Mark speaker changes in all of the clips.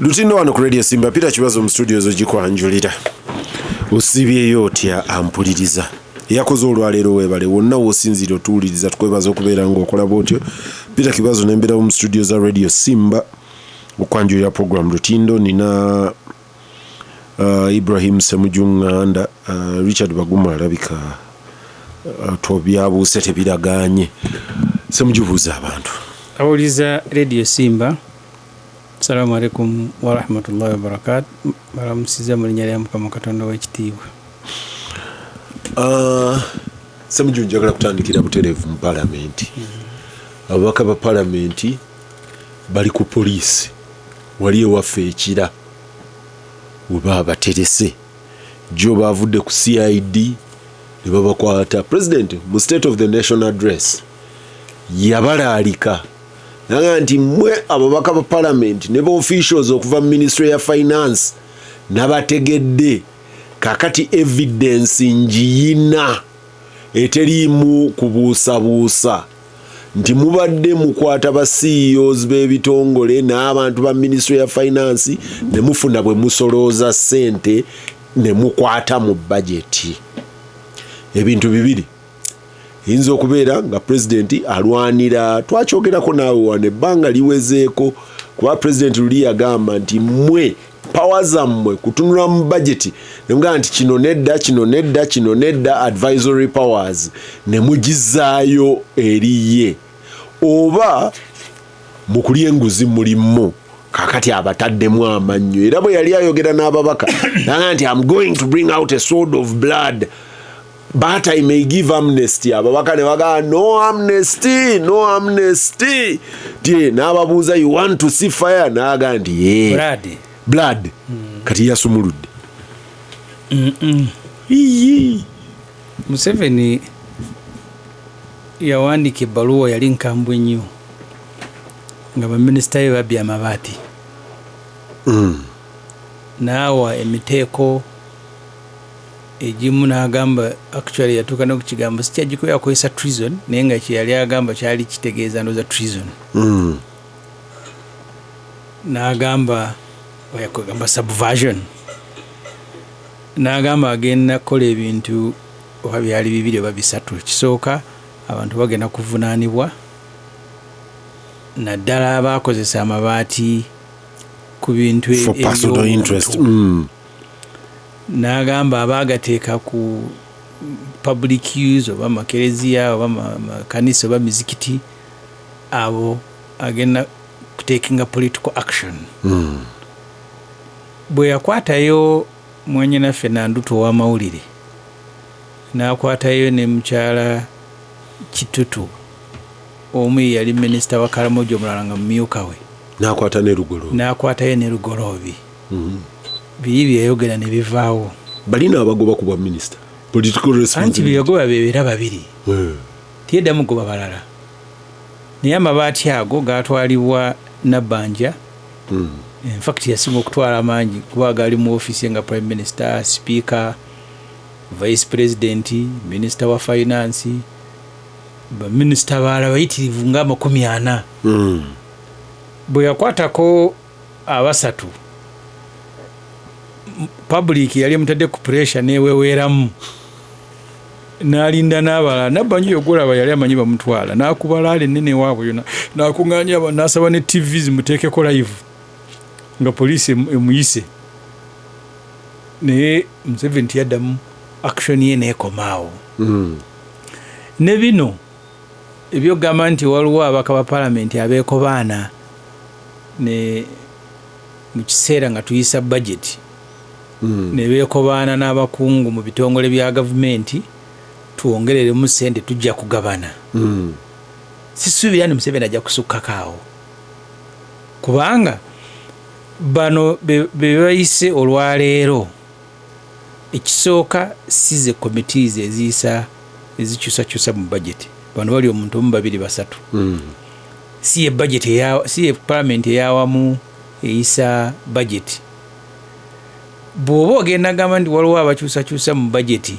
Speaker 1: Lutindo wano ku Radio Simba. Peter Kibazo mu studio zo gikwanjulira. Osibyeyo otya ampuliriza? Eyakoze olwaleero weebale, wonna w'osinziira otuwuliriza tukwebaza okubeera ng'okola bw'otyo. Peter Kibazo nembeerawo mu studio za Radio Simba okwanjulira program Lutindo. Nina Ibrahim Semuju Nganda, Richard Baguma alabika tobyabuuse tebiragaanye. Semuju, buuza abantu.
Speaker 2: Awuliza Radio Simba, assalamu alaikum warahmatullahi wabarakatu. Balamusiza mu linnya lya Mukama Katonda w'ekitiibwa.
Speaker 1: Semuju, njagala kutandikira butereevu mu palamenti. Ababaka ba palamenti bali ku poliisi wali ewaffe ekira we baba baterese. Jo bavudde ku CID ne babakwata. President mu State of the Nation Address yabalaalika naga nti mmwe ababaka ba palamenti ne ba officials okuva mu Ministry ya Finance nabategedde, kakati evidence njiyina eteriimu kubuusabuusa nti mubadde mukwata ba CEOs b'ebitongole n'abantu ba Ministry ya Finance ne mufuna bwe musolooza ssente ne mukwata mu bajeti. Ebintu bibiri eyinza okubeera nga pulezidenti alwanira, twakyogerako naawe wano ebbanga liwezeeko, kuba pulezidenti luli yagamba nti mmwe power zammwe kutunula mu bajeti nemugamba nti kino nedda, kino nedda, kino nedda, advisory powers ne mugizaayo eri ye, oba mu kulya enguzi mulimu kakati abataddemu amannyo. Era bwe yali ayogera n'ababaka naga nti, "Am going to bring out a sword of blood, but I may give amnesty." Ababaka ne bagamba, "No amnesty, no amnesty." Ti n'ababuuza, "You want to see fire?" N'agamba nti, "Yeah."
Speaker 2: Blood.
Speaker 1: Blood. Kati yasumuludde. Iyi.
Speaker 2: Museveni yawandiika ebbaluwa, yali nkambwe nnyo, nga baminisita be babbye amabaati. Naawa emiteeko egimu n'agamba, actually yatuuka n'okukigambo sikyagiko yakozesa treason, naye nga kyeyali agamba kyali kitegeeza ndooza treason. N'agamba oyakugamba subversion, n'agamba agenda kukola ebintu oba byali bibiri oba bisatu. Ekisooka, abantu bagenda kuvunaanibwa, naddala abakozesa amabaati ku bintu
Speaker 1: for personal
Speaker 2: eby'obuntu.
Speaker 1: interest.
Speaker 2: N'agamba abaagateeka ku public use, oba makereziya oba makanisa oba mizikiti, abo agenda kutakinga political action. Bwe yakwatayo mwanyinaffe Nandutu ow'amawulire, n'akwatayo ne mukyala Kitutu, omu ye yali minisita wa Karamoja, omulala nga mumyuka we.
Speaker 1: N'akwata ne Lugolo.
Speaker 2: N'akwatayo ne Lugoloobi. Biri byeyayogera ne bivaawo.
Speaker 1: Balina abagoba ku bwa minisita, political
Speaker 2: Anti
Speaker 1: responsibility.
Speaker 2: Byeyagoba bebeera babiri. Tiyeddamu goba balala, naye amabaati ago gatwalibwa Nabbanja. Infact yasinga okutwala mangi kuba gali mu ofiisi nga prime minister, speaker, vice president, minister wa finance, baminisita balala bayitirivu nga 40. Bwe yakwatako abasatu, public yali emutadde ku pressure neweweeramu, n'alinda n'abalala. Nabbanja oyo gwolaba yali amanyi bamutwala, n'akuba laala ennene waabwe yona, n'akuŋŋaanya n'asaba ne TV zimuteekeko live nga poliisi emuyise. Naye Museveni tiyaddamu action ye, neekomaawo. Ne bino ebyokugamba nti waliwo ababaka ba palamenti abeekobaana ne mu kiseera nga tuyisa budget, ne beekobaana n'abakungu mu bitongole bya gavumenti, twongereremu sente tujja kugabana. Sisuubira nti Museveni ajja kusukkako awo, kubanga bano be bayise olwaleero, ekisooka si ze committees eziyisa ezikyusakyusa mu budget. Bano bali omuntu omu, babiri, basatu. Si ye budget si ye parliament eyawamu eyisa budget. Bw'oba ogenda gamba nti waliwo abakyusakyusa mu budget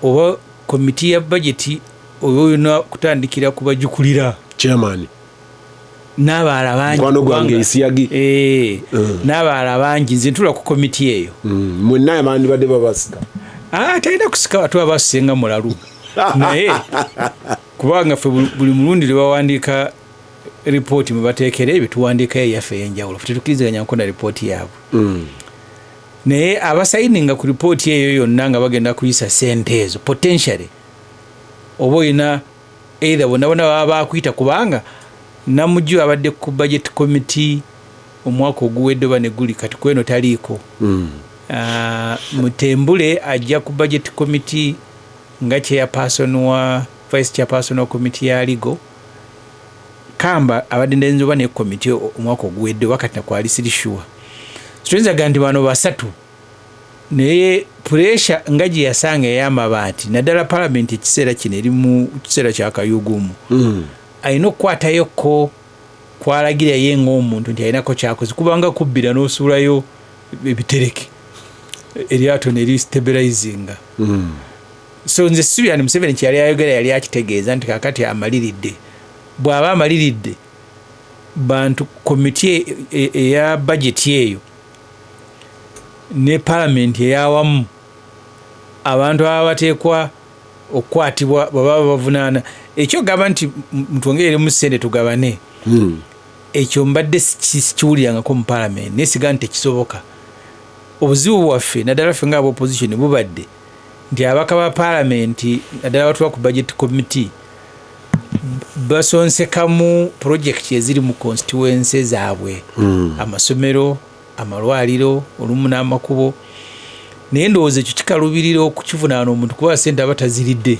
Speaker 2: oba komiti ya budget, oba olina kutandikira ku bagikulira.
Speaker 1: Chairman.
Speaker 2: N'abalala bangi.
Speaker 1: Mukwano gwange Isiyagi.
Speaker 2: N'abalala bangi, nze ntula ku komiti eyo.
Speaker 1: Mwenna abandibadde babasika.
Speaker 2: Ah, talina kusika, watu abasinga mulalu, naye kubanga ffe buli mulundi lwe bawandiika ripooti mwe bateekera ebyo, tuwandiikayo eyaffe ey'enjawulo. Ffe tetukkiriziganya na ripooti yaabwe. Naye abasayininga ku ripooti eyo yonna nga bagenda kuyisa sente ezo, potentially oba olina either bonna bonna baba bakuyita, kubanga Namujju abadde ku budget committee omwaka oguwedde oba neguli kati kweno taliiko. Mutembule ajja ku budget committee nga chairperson wa vice chairperson wa committee ya legal. Kamba abadde ndenzi oba ne committee omwaka oguwedde oba kati nakwali, siri sure. So tuyinza nti bano basatu, naye pressure nga gye yasanga ey'amabaati, naddala palamenti ekiseera kino eri mu kiseera kya kayugumu, alina okukwatayoko kwalagira ye ng'omuntu nti alinako kyakoze, kubanga kubbira n'osuulayo ebitereke, eryato ne listabilizinga. So nze sisuubira nti Museveni kyeyali ayogera yali akitegeeza nti kakati amaliridde. Bw'aba amaliridde, bantu komiti eya bajeti eyo ne palamenti eyawamu, abantu ababa bateekwa okukwatibwa bwebaba bavunaana ekyogamba nti mutwongereremu ssente tugabane, ekyo mbadde sikiwulirangako mu palamenti, naye siga nti tekisoboka. Obuzibu bwaffe, naddala ffe nga aba opposition, bubadde nti ababaka ba palamenti, naddala batuba ku budget committee, basonsekamu projekiti eziri mu constituency zaabwe, amasomero, amalwaliro, olumu n'amakubo. Naye ndowooza ekyo kikalubirira okukivunaana omuntu, kuba sente aba taziridde,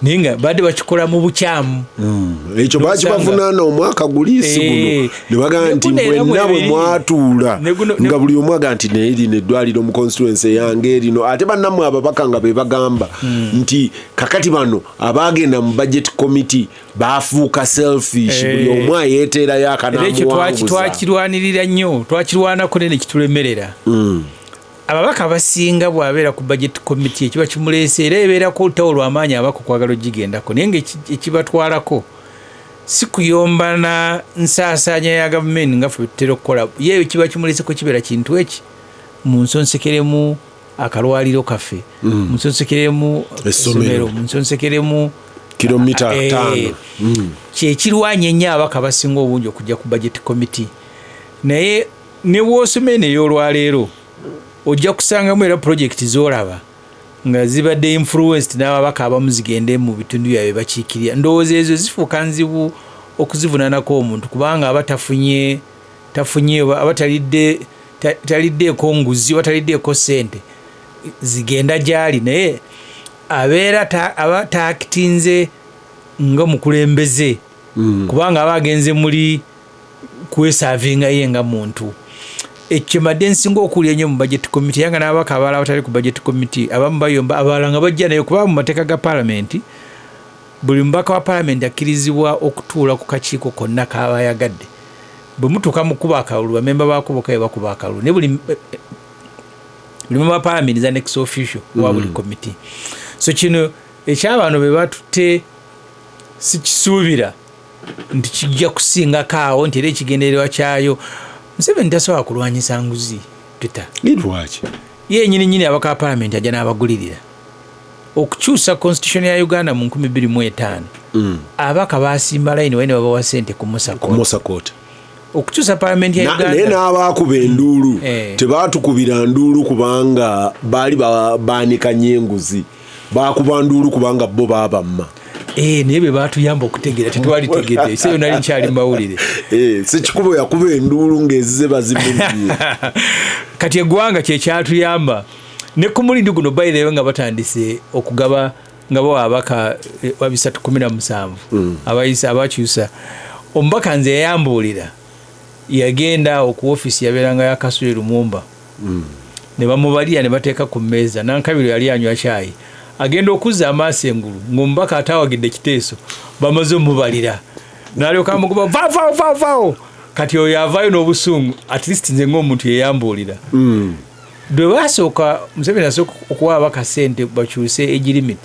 Speaker 2: naye nga badde bakikola mu bukyamu.
Speaker 1: Ekyo bakibavunaana omwaka guliisi guno, ne bagamba nti
Speaker 2: Ne guno era
Speaker 1: mwenna bwe
Speaker 2: mwebiri.
Speaker 1: mwatuula
Speaker 2: Ne
Speaker 1: nga buli omu aga nti naye lino eddwaliro mu constituency yange erino, ate bannammwe ababaka nga be bagamba nti kakati bano abagenda mu budget committee bafuuka selfish, buli omu ayeeteerayo
Speaker 2: Era ekyo
Speaker 1: akanamuwanguza.
Speaker 2: twakirwanirira nnyo, twakirwanako naye nekitulemerera. Ababaka abasinga bw'abeera ku budget committee, ekiba kimuleese era ebeerako olutawo lw'amaanyi abaka okwagala ogigendako, naye nga ekibatwalako si kuyomba na nsaasaanya ya gavumenti nga ffe tutera okukola. Ye ekiba kimuleeseko kibeera kintu eki munsonsekeremu akalwaliro kaffe, munsonsekeremu
Speaker 1: Essomero.
Speaker 2: essomero, munsonsekeremu
Speaker 1: kilomita 5.
Speaker 2: Kyekirwanya ennyo ababaka abasinga obungi okujja ku budget committee. Naye ne bw'osoma eno ey'olwaleero, ojja kusangamu era projekiti z'olaba nga zibadde influenced n'ababaka abamu zigende mu bitundu byabwe bakiikirira. Ndowooza ezo zifuuka nzibu okuzivunaanako omuntu, kubanga aba tafunye aba talidde taliddeeko nguzi oba taliddeeko ssente zigenda gy'ali, naye abeera aba taakitinze nga mukulembeze, kubanga aba agenze muli kweservinga ye nga muntu. Ekyo mbadde nsinga okuwulira ennyo mu budget committee yanga, n'ababaka abalala abatali ku budget committee abamu bayomba, abalala nga bajja nayo, kuba mu mateeka ga palamenti buli mubaka wa palamenti akkirizibwa okutuula ku kakiiko konna kaba ayagadde. Bwe mutuuka mu kuba akalulu, bamemba bakuboka be bakuba akalulu, naye buli memba wa palamenti is an ex officio wa buli committee. So kino ekyabano be batutte sikisuubira nti kijja kusingako awo, nti era ekigendererwa kyayo, Museveni tasobola kulwanyisa nguzi, Peter.
Speaker 1: Lwaki?
Speaker 2: Ye nyini nyini abaka ba palamenti ajja n'abagulirira okukyusa constitution ya Uganda mu 2005. Abaka basimba layini wali ne babawa sente ku Musa
Speaker 1: Ku
Speaker 2: Court.
Speaker 1: Musa Court.
Speaker 2: Okukyusa palamenti ya
Speaker 1: Naye
Speaker 2: Uganda.
Speaker 1: n'abaakuba enduulu tebatukubira nduulu kubanga baali baanikanye enguzi, baakuba nduulu kubanga bo baabamma.
Speaker 2: Naye bwe batuyamba okutegeera, tetwalitegedde eseeyo, nali nkyali mawulire.
Speaker 1: Sekikubo yakuba enduulu ng'ezize bazimubye.
Speaker 2: Kati eggwanga kyekyatuyamba ne ku mulindi guno, by the way, nga batandise okugaba nga bawa abaka wa 317 abayisa abakyusa omubaka. Nze yayambuulira, yagenda awo ku ofiisi yabeeranga ya Kasule Lumumba, ne bamubalira ne bateeka ku mmeeza. Nankabiro yali anywa kyayi, agenda okuzza amaaso engulu ng'omubaka ataawagidde kiteeso bamaze omubalira, n'alyoka amugoba, vavao vavao. Kati oyo avaayo n'obusungu. At least nze ng'omuntu yeyambuulira, bwe basooka, Museveni asooka okuwa abaka sente bakyuse age limit,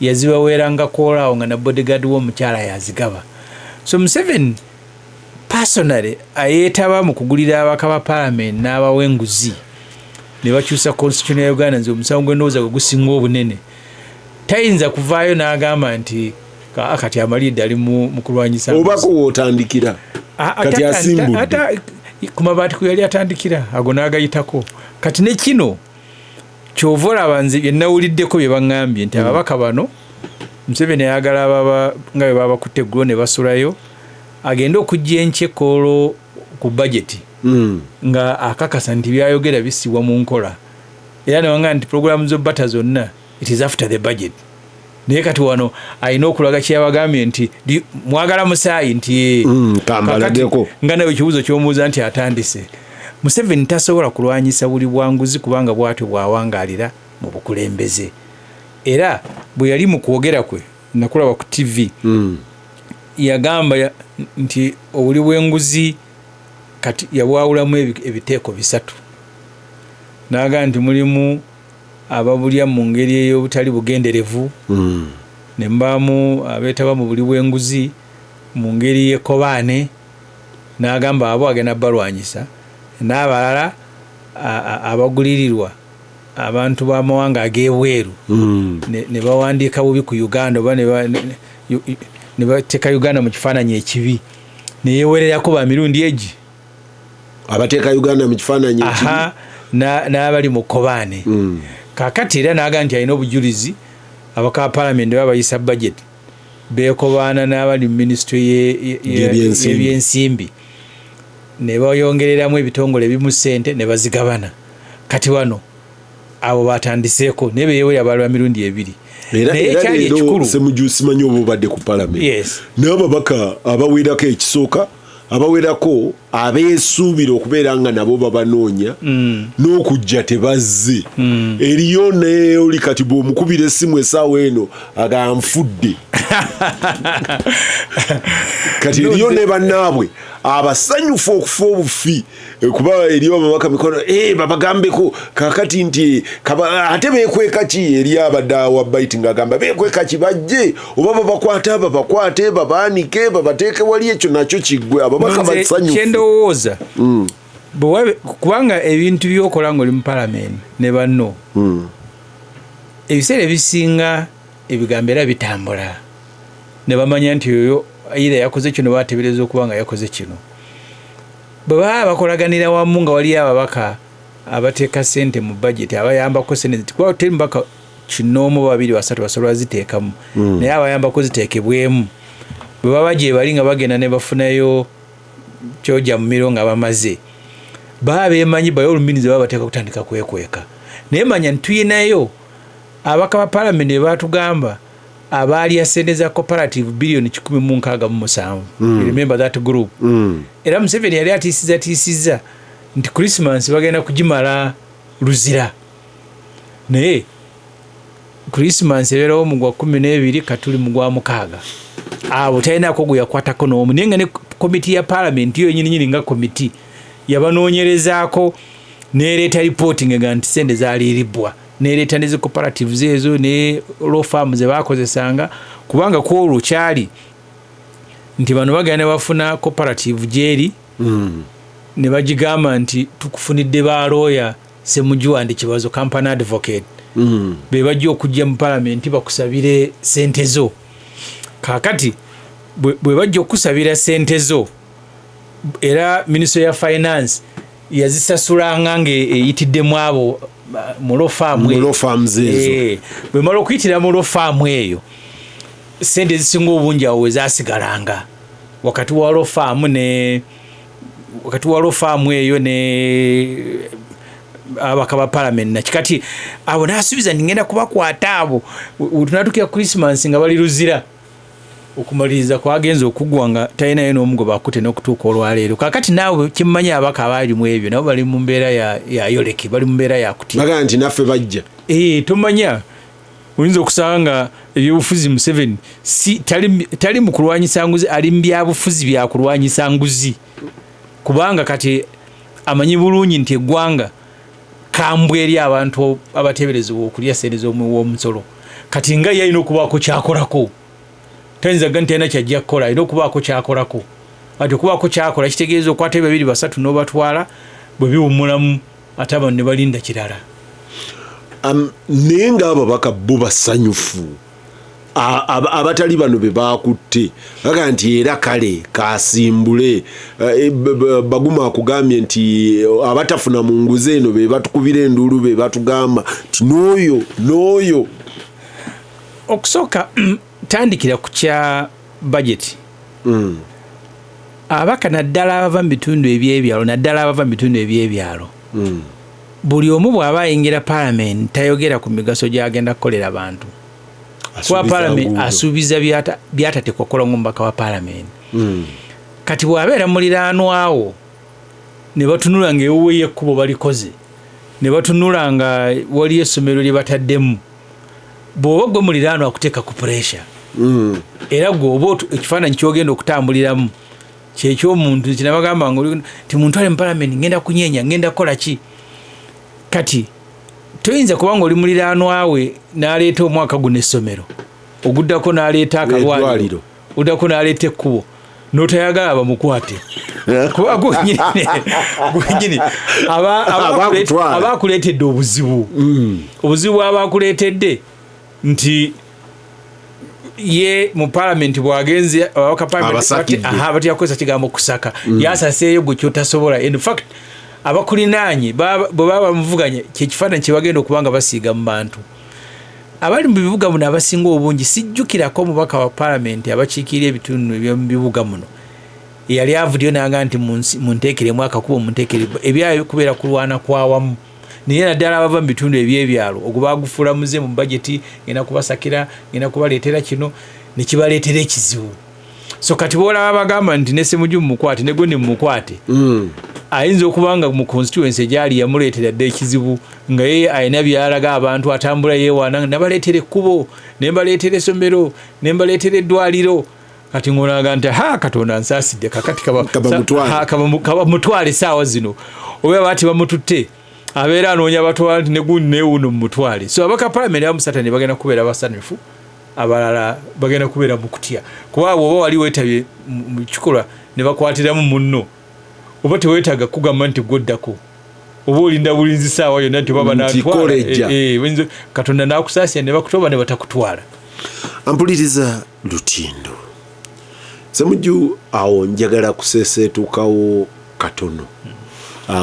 Speaker 2: yazibaweeranga koolaawo nga na bodyguard w'omukyala yazigaba. So Museveni personally Personally, ayeetaba mu kugulira ababaka ba parliament n'abawa enguzi ne bakyusa constitution ya Uganda, nze omusango gwendowooza gwe gusinga obunene, tayinza kuvaayo n'agamba nti kati amalidde ali mu kulwanyisa nguzi.
Speaker 1: Obako wootandikira. Kati asimbudde.
Speaker 2: Ku mabaati kwe yali atandikira ago n'agayitako. Kati ne kino kyova olaba nze bye nawuliddeko bye baŋŋambye nti ababaka bano Museveni ayagala baba nga bwe babakutte eggulo ne basulayo, agende okujja enkyekoolo ku budget nga akakasa nti byayogera bissibwa mu nkola, era newanga nti puroguramu z'obbata zonna, it is after the budget. Naye kati wano alina okulaga kyeyabagambye nti mwagala musaayi nti
Speaker 1: Kambalageko.
Speaker 2: Kakati nga nawe ekibuuzo kyomubuuza nti atandise, Museveni tasobola kulwanyisa buli bwanguzi kubanga bwatyo bwawangaalira mu bukulembeze. Era bwe yali mu kwogera kwe nakulaba ku TV, yagamba nti obuli bw'enguzi kati yabwawulamu ebiteeko bisatu, n'agamba nti mulimu ababulya mu ngeri ey'obutali bugenderevu, ne mbaamu abeetaba mu buli bw'enguzi mu ngeri y'ekkobaane, n'agamba abo agenda balwanyisa, n'abalala abagulirirwa abantu b'amawanga ag'ebweru ne bawandiika bubi ku Uganda oba ne bateeka Uganda mu kifaananyi ekibi, neyewererako ba mirundi egi.
Speaker 1: Abateeka Uganda mu kifaananyi ekibi.
Speaker 2: Aha, n'abali mu kkobaane. Kaakati era n'agamba nti alina obujulizi, abaka ba palamenti baba bayisa budget beekobaana n'abali mu minisitule
Speaker 1: y'ebyensimbi.
Speaker 2: Y'ebyensimbi, ne bayongereramu ebitongole ebimu ssente ne bazigabana. Kati wano abo batandiseeko, naye beyewerera balwa mirundi ebiri.
Speaker 1: Era
Speaker 2: Naye
Speaker 1: era
Speaker 2: ekyali
Speaker 1: leero
Speaker 2: ekikulu
Speaker 1: Semuju, simanyi oba obadde ku palamenti, n'ababaka abawerako, ekisooka abawerako abeesuubira okubeera nga nabo babanoonya n'okujja tebazze. Eriyo ne oli kati bw'omukubira essimu essaawa eno aganfudde. Kati eriyo ne bannaabwe abasanyufu okufa obufi, kuba eriyo ababaka mikono babagambeko kakati nti ate beekweka ki? Eri abadde awa bite ng'agamba beekweka ki, bajje oba babakwate, babakwate, babaanike, babateeke wali, ekyo nakyo kiggwe. Ababaka
Speaker 2: Nze
Speaker 1: basanyufu.
Speaker 2: Kyendowooza, kubanga ebintu byokola ng'oli mu palamenti ne banno, ebiseera ebisinga ebigambo era bitambula ne bamanya nti oyo either yakoze kino, bateebereza okuba nga yakoze kino. Bwe baba bakolaganira wamu nga waliyo ababaka abateeka ssente mu budget, abayambako ssente, kuba teri mubaka kinoomu, babiri, basatu basobola ziteekamu, naye abayambako ziteekebwemu, bwe baba gye bali nga bagenda ne bafunayo kyoja mumiro nga bamaze, baba bemanyi by all means baba bateeka kutandika kwekweka. Naye manya nti tuyinayo ababaka ba palamenti be batugamba abaalya sente za cooperative biliyoni 167. You remember that group? Era Museveni yali atiisiza tiisiza nti Christmas bagenda kugimala Luzira, naye Christmas ebeerawo mu gwa 12, katuli mu gwa 6. Abo talinako gwe yakwatako n'omu, naye nga ne komiti ya palamenti yo nyini nyini nga komiti yabanoonyerezaako nereeta ripooti ngega nti sente zaliiribwa, nereeta ne zi cooperatives ezo ne law firm ze bakozesanga, kubanga kwolwo kyali nti bano bagenda ne bafuna cooperative gyeri ne bagigamba nti tukufunidde ba lawyer Semuju and Kibazo company advocate, be bajja okujja mu palamenti bakusabire sente zo. Kaakati bwe bajja okusabira sente zo, era minisitule ya finance yazisasulanga nga eyitiddemu abo mu law firm
Speaker 1: Mu
Speaker 2: eyo.
Speaker 1: law firms ezo.
Speaker 2: Bwemala okuyitira mu law firm eyo, sente ezisinga obungi awo wezasigalanga wakati wa law firm ne wakati wa law firm eyo ne ababaka ba parliament naki. Kati abo nasuubiza nti ngenda kubakwata abo tunatukira Christmas nga bali Luzira. Okumaliriza kwagenza okugwa nga talinayo n'omu gwe bakute n'okutuuka olwaleero. Kakati naawe kimmanyi, ababaka abaali mu ebyo nabo bali mu mbeera ya yoleke, bali mu mbeera ya kutya.
Speaker 1: Bagamba nti naffe bajja.
Speaker 2: Tomanya, oyinza okusanga nga ebyobufuzi Museveni si tali mu kulwanyisa nguzi, ali mu byabufuzi byakulwanyisa nguzi, kubanga kati amanyi bulungi nti eggwanga kambwe eri abantu abateeberezebwa okulya sente z'omuwi w'omusolo. Kati nga ye alina okubaako kyakolako, tayinza ga nti talina kyajja kukola, alina okubaako kyakolako. Ati okubaako kyakola kitegeeza okwata babiri basatu n'obatwala, bwe biwummulamu ate abantu ne balinda kirala.
Speaker 1: Naye ng'ababaka bo basanyufu. Abatali bano be bakutte baga nti era kale kasimbule. Baguma akugambye nti abatafuna mu nguzi eno be batukubira enduulu, be batugamba nti n'oyo n'oyo.
Speaker 2: Okusooka tandikira ku kya budget. Ababaka naddala abava mu bitundu ebyebyalo, naddala abava mu bitundu ebyebyalo, buli omu bw'aba ayingira parliament tayogera ku migaso gy'agenda kukolera bantu, kuba
Speaker 1: Asuubiza
Speaker 2: parliament
Speaker 1: nguudo.
Speaker 2: Asuubiza byatateekwa kukola ng'omubaka wa parliament. Kati bw'abeera muliraanwawo ne batunula ng'ewuwe ekkubo balikoze, ne batunula nga waliyo essomero lye bataddemu, bw'oba gwe muliraanwa akuteeka ku pressure. Era gwe oba ekifaananyi kyogenda okutambuliramu kyekyomuntu kinabagamba nga nti muntwale mu palamenti, ngenda kunyeenya, ngenda kukola ki. Kati toyinza kubanga oli muliraanwa we n'aleeta omwaka guno essomero, oguddako n'aleeta akalwaliro,
Speaker 1: Eddwaliro.
Speaker 2: oguddako n'aleeta ekkubo, n'otayagala bamukwate, kuba gwenyini
Speaker 1: Aba akutwala.
Speaker 2: aba akuleetedde obuzibu. Obuzibu bwaba akuleetedde nti ye mu palamenti bwagenze ababaka parliament
Speaker 1: Abasakidde.
Speaker 2: Aha, batya kukozesa kigambo kusaka, yasaseeyo gwe kyotasobola. In fact abakulinaanye bwe baba bamuvuganya, kyekifaananyi kyebagenda okuba nga basiiga mu bantu abali mu bibuga muno abasinga obungi. Sijjukirako omubaka wa palamenti abakiikirira ebitundu ebyomu bibuga muno eyali avuddeyo naga nti munteekeremu akakubo, munteekere ebyayo. Kubeera kulwana kwawamu, naye naddala abava mu bitundu ebyebyalo ogwo bagufuula muze mu bajeti, ngenda kubasakira, ngenda kubaleetera kino, nekibaleetera ekizibu. So kati boolaba bagamba nti ne Semuju mumukwate, ne gundi mumukwate, ayinza okuba nga mu constituency egyali yamuleetera dda ekizibu, nga ye alina byalaga abantu, atambula yeewaana, nabaleetera ekkubo, nembaleetera essomero, nembaleetera eddwaliro. Kati ng'olaga nti ha, Katonda nsaasidde, kakati
Speaker 1: Kaba mutwale.
Speaker 2: Ha, kaba mutwale essaawa zino. Oba baba tebamututte, abeera anoonya batwala nti negundi newuno mumutwale. So abaka palamenti abamusatani bagenda kubeera basanyufu, abalala bagenda kubeera mu kutya, kuba bw'oba wali weetabye mu kikolwa ne bakwatiramu munno, oba teweetaaga kugamba nti gwoddako, oba olinda bulinzi saawa yonna nti oba
Speaker 1: Nti
Speaker 2: banantwala.
Speaker 1: kolejja.
Speaker 2: Katonda n'akusaasira ne bakutoba ne batakutwala.
Speaker 1: Ampuliriza Lutindo Semujju, awo njagala kuseeseetukawo katono.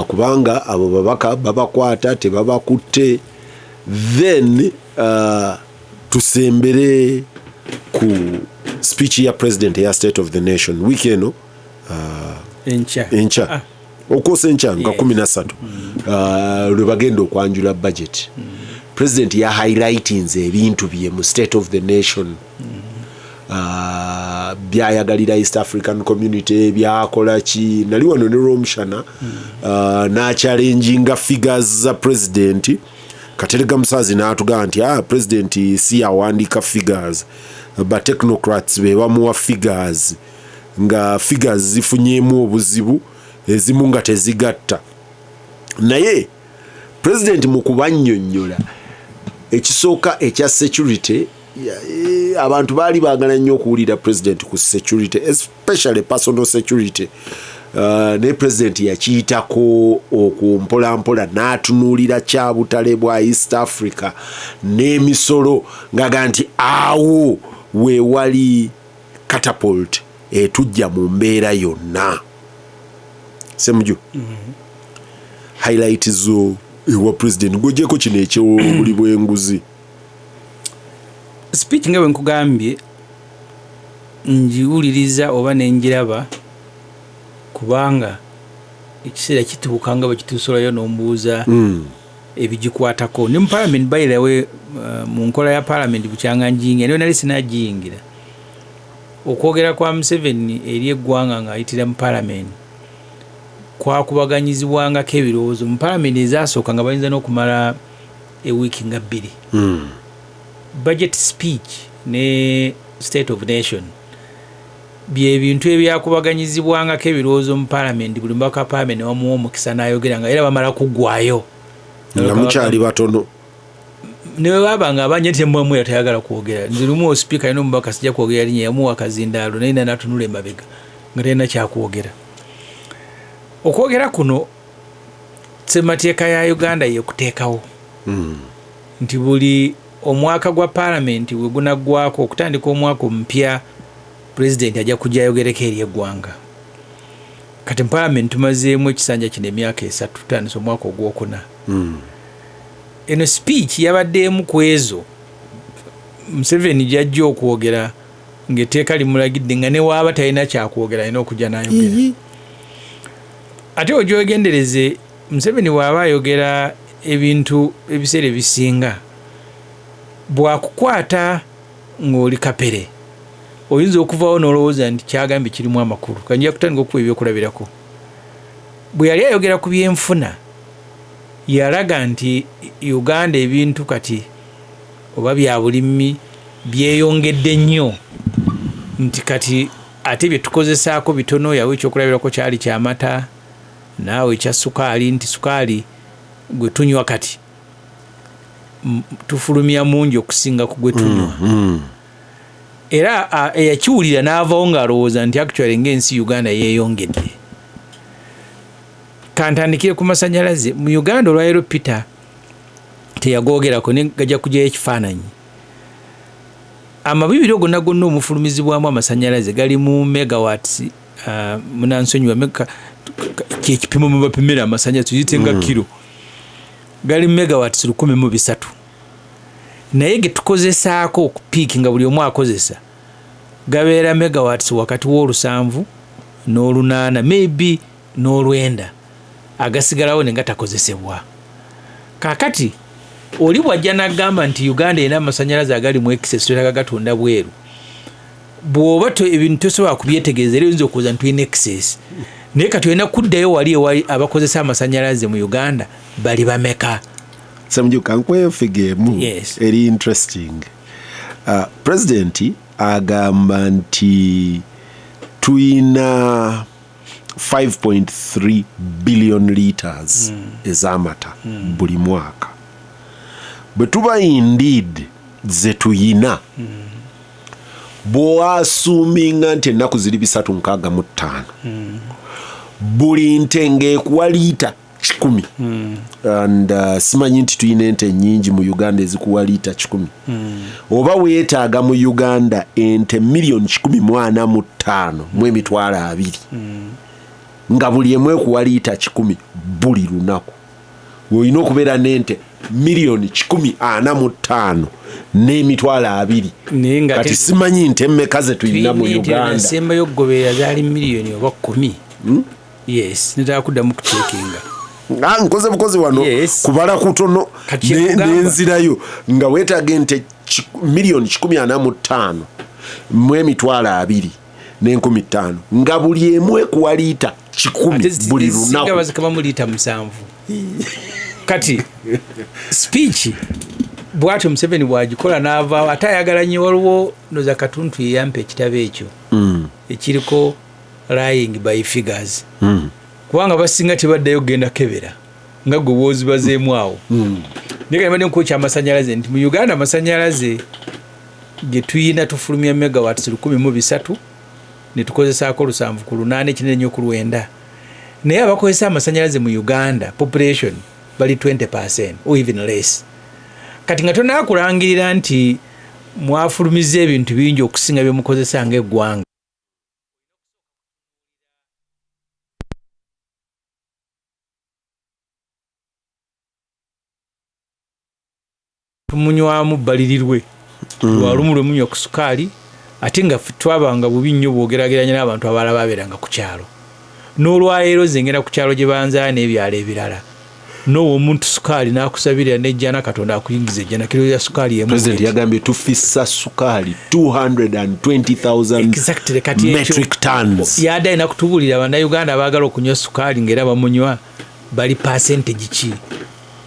Speaker 1: Kubanga abo babaka babakwata tebabakutte, then tusembere ku speech ya president eya State of the Nation wiiki eno.
Speaker 2: Enkya.
Speaker 1: Enkya. Okwosa enkya nga 13 lwe bagenda okwanjula budget. President ya highlightinze ebintu bye mu State of the Nation, byayagalira East African Community, byakola ki. Nali wano ne Rwomushana, n'achallenginga figures za president. Katerega Musaazi n'atugamba nti president si yawandiika figures, ba technocrats be bamuwa figures, nga figures zifunyeemu obuzibu, ezimu nga tezigatta. Naye president mu kubannyonnyola ekisooka ekya security, abantu baali baagala nnyo okuwulira president ku security, especially personal security. Naye president yakiyitako okwo mpolampola n'atunuulira kyabutale bwa East Africa n'emisolo, ngaga nti awo weewali catapult etujja mu mbeera yonna. Semuju, highlight zo ewa president ng'ogyeko kino ekyobuli bw'enguzi?
Speaker 2: Speech nga bwe nkugambye ngiwuliriza oba nenjiraba, kubanga ekiseera kituuka nga bwe kituusolayo n'ombuuza ebigikwatako ne mu parliament. By the way, mu nkola ya parliament bukyanga njiyingira, naye nali sinagiyingira, okwogera kwa Museveni eri eggwanga ng'ayitira mu parliament kwakubaganyizibwangako ebirowoozo mu parliament ezasooka, nga bayinza n'okumala ewiiki nga 2. Budget speech ne State of Nation bye bintu ebyakubaganyizibwangako ebirowoozo mu parliament. Buli mubaka wa parliament ne bamuwa omukisa n'ayogera, nga era bamala kuggwayo.
Speaker 1: Nga mukyali batono.
Speaker 2: Ne bwe baba nga abanja nti emwamwera tayagala kwogera. Nze lumu osipiika alina omubaka, sijja kwogera linnya, yamuwa akazindaalo naye natunula emabega. Nga talina kyakwogera. Okwogera kuno ssemateeka ya Uganda yekuteekawo nti buli omwaka gwa paalamenti we gunaggwako, okutandika omwaka omupya, pulezidenti ajja kujja ayogereko eri eggwanga. Kati mu paalamenti tumazeemu ekisanja kino emyaka 3, tutandise omwaka ogwokuna. Eno speech yabadde emu ku ezo Museveni gyajja okwogera ng'etteeka limulagidde, nga ne waaba talina kyakwogera alina okujja n'ayogera. Ate ogyogendereze, Museveni bw'aba ayogera ebintu ebiseera ebisinga bw'akukwata ng'oli kapere, oyinza okuvaawo n'olowooza nti kyagambye kirimu amakulu. Kanjja kutandika okuwa ebyokulabirako. Bwe yali ayogera ku byenfuna, yalaga nti Uganda ebintu kati oba bya bulimi byeyongedde nnyo, nti kati ate bye tukozesaako bitono. Yawa ekyokulabirako kyali kyamata naawe ekya sukaali, nti sukaali gwe tunywa kati tufulumya mungi okusinga ku gwe tunywa. Era eyakiwulira n'avaawo ng'alowooza nti actually ng'ensi Uganda yeeyongedde. Kantandikire ku masanyalaze mu Uganda. Olwaleero Peter teyagoogerako, ne gajja kugyayo ekifaananyi. Amabibiro gonna gonna omufulumizibwamu amasanyalaze gali mu megawatts, munansonyiwa, kyekipimo mwe bapimira amasanyalaze, tuyite nga kiro, gali megawatts 1300, naye ge tukozesaako okupiiki nga buli omu akozesa gabeera megawatts wakati w'olusanvu n'olunaana, maybe n'olwenda, agasigalawo ne gatakozesebwa. Kaakati oli bw'ajja n'agamba nti Uganda erina amasanyalaze agali mu excess, twetaaga gatunda bweru, bw'oba ebintu tosobola kubyetegereza, era oyinza okuwooza nti tulina excess, naye kati olina kuddayo wali ewali abakozesa amasanyalaze mu Uganda bali bameka?
Speaker 1: Ssemujju, kankuweyo figure emu eri interesting. President agamba nti tuyina 5.3 billion liters ez'amata buli mwaka. Bwe tuba indeed ze tuyina, bw'oassuminga nti ennaku ziri 365, buli nte ng'ekuwa liita 100, and simanyi nti tuyina ente nyingi mu Uganda ezikuwa liita 100, oba weetaaga mu Uganda ente miliyoni 145 mu emitwalo abiri, nga buli emu ekuwa liita 100 buli lunaku, olina okubeera n'ente miliyoni 145 n'emitwalo abiri.
Speaker 2: Naye nga
Speaker 1: Kati simanyi nte mmeka ze tuyina mu Uganda.
Speaker 2: Nasembayo okugoberera zaali miliyoni oba 10. Yes, netaka kuddamu kucheckinga.
Speaker 1: Ah, nkoze bukozi wano kubala kutono.
Speaker 2: Kati kyekugamba.
Speaker 1: Nenzirayo nga weetaaga ente miliyoni 145 mu emitwalo abiri n'enkumi ttaano, nga buli emu ekuwa liita 100
Speaker 2: Ate
Speaker 1: buli
Speaker 2: ezisinga
Speaker 1: lunaku.
Speaker 2: Bazikabamu liita 7. Kati speech bwatyo Museveni bwagikola n'avaawo, ate ayagala nnyo. Waliwo noza Katuntu yeyampa ekitabo ekyo ekiriko lying by figures, kubanga basinga tebaddayo kugenda kebera nga gwe bwozibazeemu awo. Naye kati nkwokya amasanyalaze nti mu Uganda amasanyalaze ge tuyina tufulumya megawatts 1300 ne tukozesaako lusanvu ku lunaana, ekinene nnyo ku lwenda, naye abakozesa amasanyalaze mu Uganda population bali 20% or even less. Kati nga tonakulangirira nti mwafulumiza ebintu bingi okusinga byemukozesa ng'eggwanga, tumunywamu bbalirirwe lwalumu lwe munywa ku sukaali, ate nga ffe twabanga bubi nnyo bwogerageranya n'abantu abalala babeeranga ku kyalo. N'olwaleero nze ngenda ku kyalo gye banzaala n'ebyalo ebirala, n'owa omuntu sukaali n'akusabirira n'ejjana, Katonda akuyingiza ejjana, kiro ya sukaali emu.
Speaker 1: President yagambye tufissa sukaali 220,000
Speaker 2: Exactly, kati ekyo
Speaker 1: metric tons.
Speaker 2: Yadde alina kutubuulira Bannayuganda abaagala okunywa sukaali ng'era bamunywa bali percentage ki,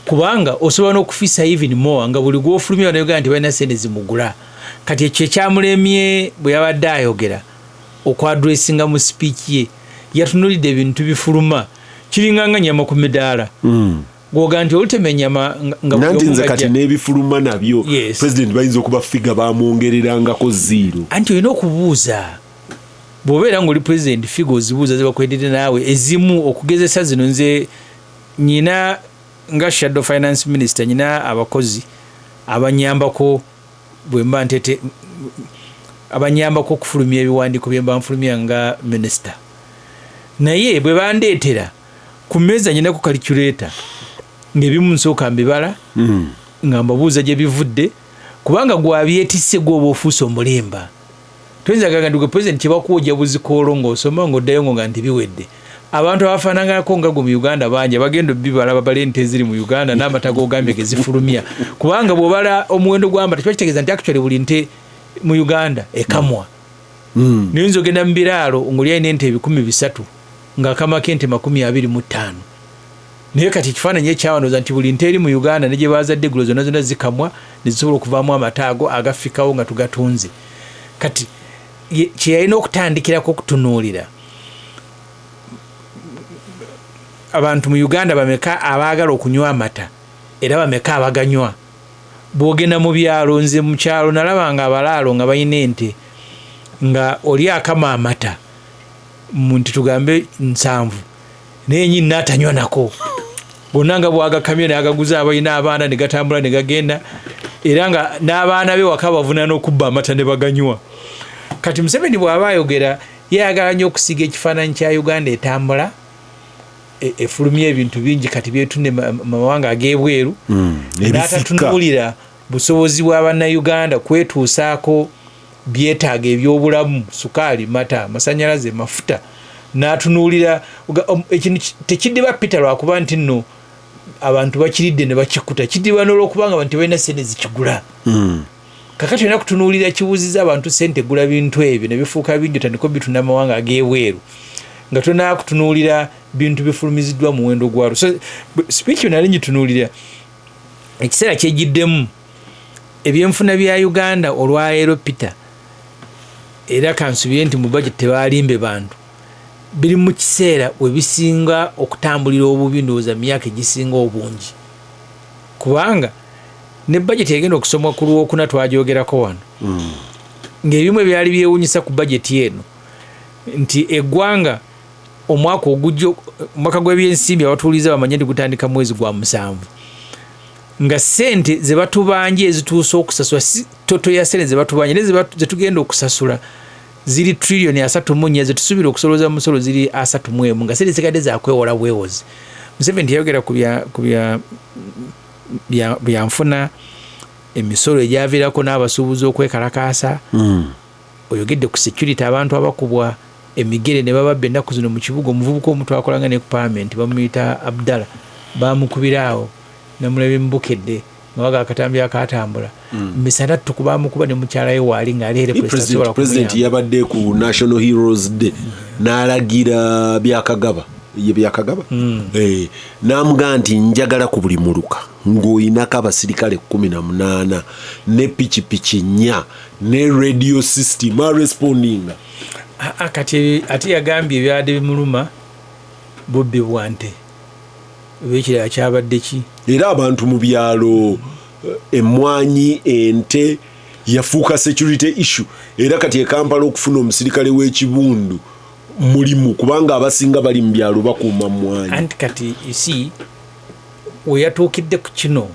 Speaker 2: kubanga osobola n'okufisa even more nga buli gwofulumya Bannayuganda nti balina sente zimugula. Kati ekyo ekyamulemye bwe yabadde ayogera okwaddressinga mu speech ye, yatunulidde ebintu bifuluma kiringa nga nyama ku midaala, gwoga nti olutema ennyama nga buli
Speaker 1: Nanti
Speaker 2: omu
Speaker 1: nze kati
Speaker 2: ng'ajja.
Speaker 1: N'ebifuluma nabyo president bayinza okuba figure bamwongererangako zero.
Speaker 2: Anti olina okubuuza. Bw'obeera ng'oli president, figure ozibuuza zebakwedidde naawe ezimu okugezesa zino. Nze nyina nga shadow finance minister, nyina abakozi abanyambako bwe mba ntete, abanyambako okufulumya ebiwandiiko bye mba nfulumya nga minisita. Naye bwe bandeetera ku mmeeza, nyinako calculator, ng'ebimu nsooka mbibala nga mbabuuza gye bivudde, kubanga gwabyetisse gwoba ofuuse omulimba. Toyinza gaga nti gwe president kyebakuwa ojja buzikoolo ng'osoma ng'oddayo ngo nti biwedde. Abantu abafaananako nga gwe mu Uganda bangi abagenda obibala, babale ente eziri mu Uganda n'amata g'ogambye ge zifulumya, kubanga bw'obala omuwendo gw'amata kiba kitegeeza nti actually buli nte mu Uganda ekamwa. Naye oyinza ogenda mu biraalo ng'oli alina ente 300 ng'akamako ente 25. Naye kati ekifaananyi ekyawanooza nti buli nte eri mu Uganda ne gye bazadde eggulo zonna zonna zikamwa ne zisobola okuvaamu amata ago agafikawo nga tugatunze. Kati kye yalina okutandikirako okutunuulira, abantu mu Uganda bameka abaagala okunywa amata era bameka abaganywa? Bw'ogenda mu byalo, nze mu kyalo nalabanga abalaalo nga balina ente, nga oli akama amata mu nti tugambe 70, naye nyini n'atanywa nako bonna, nga bwagakamye n'agaguza abalina abaana ne gatambula ne gagenda, era nga n'abaana be waka bavuna n'okubba amata ne baganywa. Kati Museveni bw'aba ayogera, yayagala nnyo okusiiga ekifaananyi kya Uganda etambula, efulumya ebintu bingi kati byetunde mu mawanga ag'ebweru,
Speaker 1: ebifika.
Speaker 2: N'atatunuulira busobozi bwa bannayuganda kwetuusaako byetaaga ebyobulamu, sukaali, mata, masanyalaze, mafuta. N'atunuulira ekintu tekidiba Peter lwakuba nti nno abantu bakiridde ne bakikuta, kidiba n'olwokubanga abantu tebalina sente zikigula. Kakati olina kutunuulira kibuuziza abantu sente gula bintu ebyo ne bifuuka bingi, otandika obitunda amawanga ag'ebweru nga tonaa kutunuulira bintu bifulumiziddwa muwendo gwalwo. So speech yo nali ngitunuulira ekiseera kyegiddemu ebyenfuna bya Uganda olwaleero, Peter, era kansubire nti mu budget tebalimbe bantu, biri mu kiseera we bisinga okutambulira obubi ndowooza mu myaka egisinga obungi, kubanga ne budget egenda okusomwa ku Lwokuna twagyogerako wano, ng'ebimu ebyali byewunyisa ku budget eno nti eggwanga omwaka ogujja, omwaka gw'ebyensimbi, abatuuliza bamanye nti gutandika mwezi gwa 7, nga sente ze batubanja ezituuse okusasula, si total ya sente ze batubanja, naye zetugenda okusasula ziri triliyoni 34, zetusuubira okusolooza mu musolo ziri 31, nga sente zisigadde zakwewola bwewozi. Museveni teyayogera ku byanfuna, emisolo egyaviirako n'abasuubuzi okwekalakaasa. Oyogedde ku security, abantu abakubwa emigere ne bababba ennaku zino mu kibuga. Omuvubuka omu twakolanga ne ku parliament bamuyita Abdallah, bamukubira awo namulabye mu Bukedde nga baga akatambi akatambula misana ttuku, bamukuba ne mukyala we waali ng'ali ere.
Speaker 1: President yabadde ku National Heroes Day n'alagira Byakagaba, ye Byakagaba. Eh, n'amugamba nti njagala ku buli muluka ng'oyinako abasirikale 18 ne pikipiki 4 ne radio system arespondinga.
Speaker 2: Ah, ah, kati ate yagambye ebyadde bimuluma bubbi bwa nte, oba ekirala kyabadde ki?
Speaker 1: Era abantu mu byalo, emmwanyi, ente yafuuka security issue. Era kati e Kampala okufuna omusirikale w'ekibundu mulimu, kubanga abasinga bali mu byalo bakuuma mmwanyi.
Speaker 2: Anti kati isi we yatuukidde ku kino,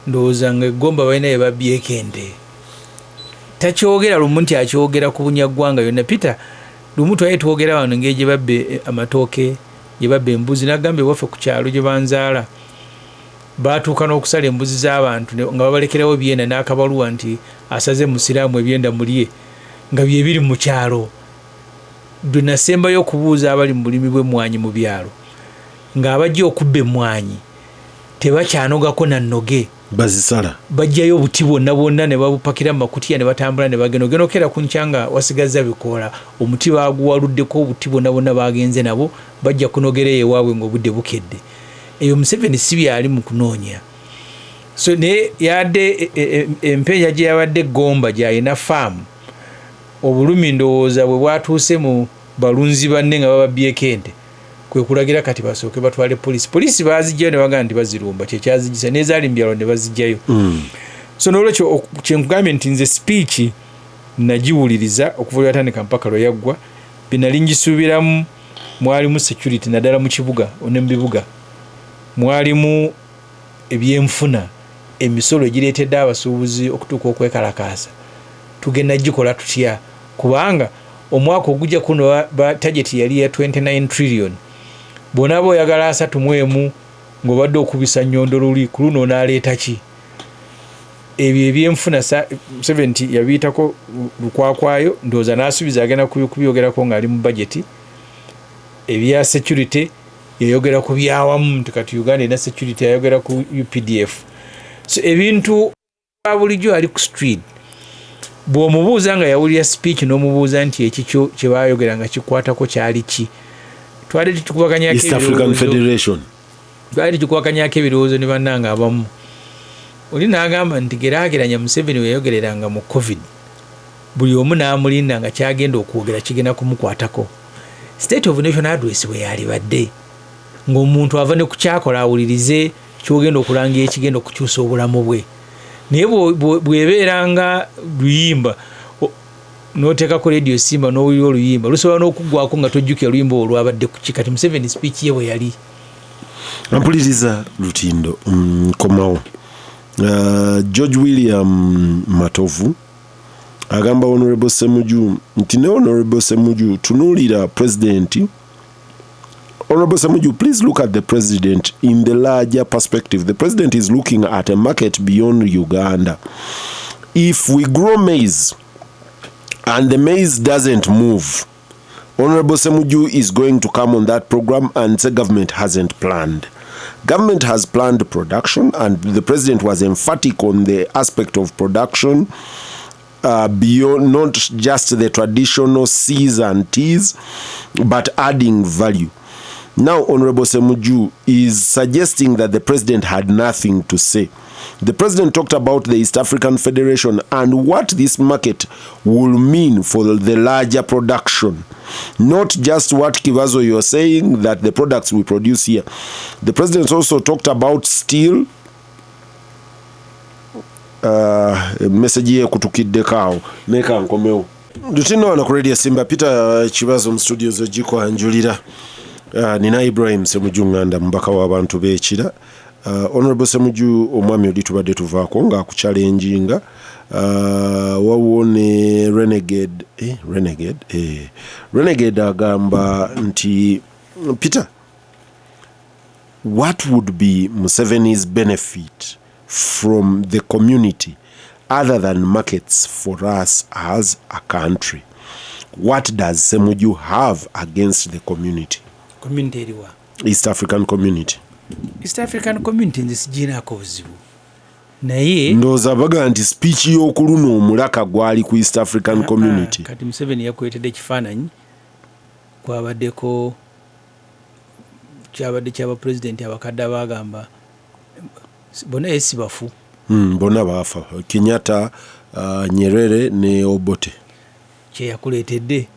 Speaker 2: ndowooza nga eggomba balina bye babbyeko ente. Takyogera lumu nti akyogera ku bunyaggwanga yonna. Peter, lumu twali twogera wano engeri gye babba amatooke, gye babba embuzi, nagambye waffe ku kyalo gye banzaala batuuka n'okusala embuzi z'abantu nga babalekerawo byenda n'akabaluwa nti asaze musiraamu ebyenda mulye, nga byebiri mu kyalo. Lwe nasembayo okubuuza abali mu bulimi bw'emmwanyi mu byalo, ng'abajja okubba emmwanyi tebakyanogako na nnoge.
Speaker 1: Bazisala.
Speaker 2: Bajjayo obuti bwonna bwonna ne babupakira mu makutiya ne batambula ne bagenda. Ogenda okera ku nkya nga wasigazza bikoola, omuti baguwaluddeko, obuti bwonna bwonna bagenze nabo, bajja kunogera eyo ewaabwe ng'obudde bukedde. Eyo Museveni si byali mu kunoonya. So naye yadde empeeja gye yabadde eggomba gy'alina faamu, obulumi ndowooza bwe bwatuuse mu balunzi banne nga bababbyeko ente, kwe kulagira kati basooke batwale poliisi. Poliisi bazijjayo ne bagamba nti bazirumba, kyekyazigisa nezaali mu byalo ne bazijjayo. So nolwekyo kyenkugambye nti nze speech nagiwuliriza okuva lwe yatandika mpaka lwe yaggwa. Byenali ngisuubiramu, mwalimu security, naddala mu kibuga ne mu bibuga, mwalimu ebyenfuna, emisolo egireetedde abasuubuzi okutuuka okwekalakaasa, tugenda gikola tutya? Kubanga omwaka ogujja kuno target yali ya 29 trillion. Bw'onaaba oyagala 31, ng'obadde okubisa nnyondo luli ku luno, onaaleeta ki? Ebyo ebyenfuna Museveni yabiyitako lukwakwayo, ndowooza n'asuubiza agenda kubyogerako ng'ali mu budget. Ebya security yayogera ku byawamu nti kati Uganda erina security, yayogera ku UPDF. So ebintu bulijjo ali ku street, bw'omubuuza nga yawulira speech, n'omubuuza nti ekikyo kye bayogera nga kikwatako kyali ki, twali tukubaganyako ebirowoozo ne bannanga abamu. Oli n'agamba nti geraageranya Museveni we yayogereranga mu COVID, buli omu n'amulinda nga kyagenda okwogera kigenda kumukwatako. State of Nation Address bwe yalibadde ng'omuntu ava ne kukyakola awulirize kyogenda okulangira ekigenda okukyusa obulamu bwe. Naye bw'ebeera nga luyimba, n'oteekako Radio Simba n'owulira oluyimba, lusobola n'okuggwako nga tojjukira oluyimba olwo lwabadde kuki. Kati Museveni speech ye bwe yali.
Speaker 1: Mpuliriza Lutindo, nkomawo. George William Matovu agamba Honorable Semuju nti ne Honorable Semuju, tunuulira president. Honorable Semuju, please look at the president in the larger perspective. The president is looking at a market beyond Uganda. If we grow maize and the maize doesn't move, Honorable Semuju is going to come on that program and say government hasn't planned. Government has planned production, and the president was emphatic on the aspect of production beyond not just the traditional C's and T's, but adding value. Now, Honorable Semuju is suggesting that the president had nothing to say. The president talked about the East African Federation and what this market will mean for the larger production. Not just what Kibazo you're saying, that the products we produce here. The president also talked about steel. Message ye kutukiddeko awo, neka nkomewo. Lutindo wano ku Radio Simba, Peter Kibazo mu studios ogikwanjulira. Nina Ibrahim Semuju Nganda, mubaka w'abantu b'Ekira. Honorable Semuju, omwami oli tubadde tuvaako ng'akuchallenginga. Waliwo ne Renegade, Renegade, Renegade agamba nti Peter, what would be Museveni's benefit from the community other than markets for us as a country? What does Semuju have against the community?
Speaker 2: Community eriwa?
Speaker 1: East African Community.
Speaker 2: East African Community nze sigiinaako buzibu, naye
Speaker 1: Ndowooza baga nti speech y'okuluna omulaka gwali ku East African Community.
Speaker 2: Ah, kati Museveni yakuleetedde ekifaananyi kwabaddeko, kyabadde kyabapulezidenti abakadde abagamba bonna ye si bafu.
Speaker 1: Bonna baafa, Kenyatta, Nyerere ne Obote.
Speaker 2: Kyeyakuleetedde,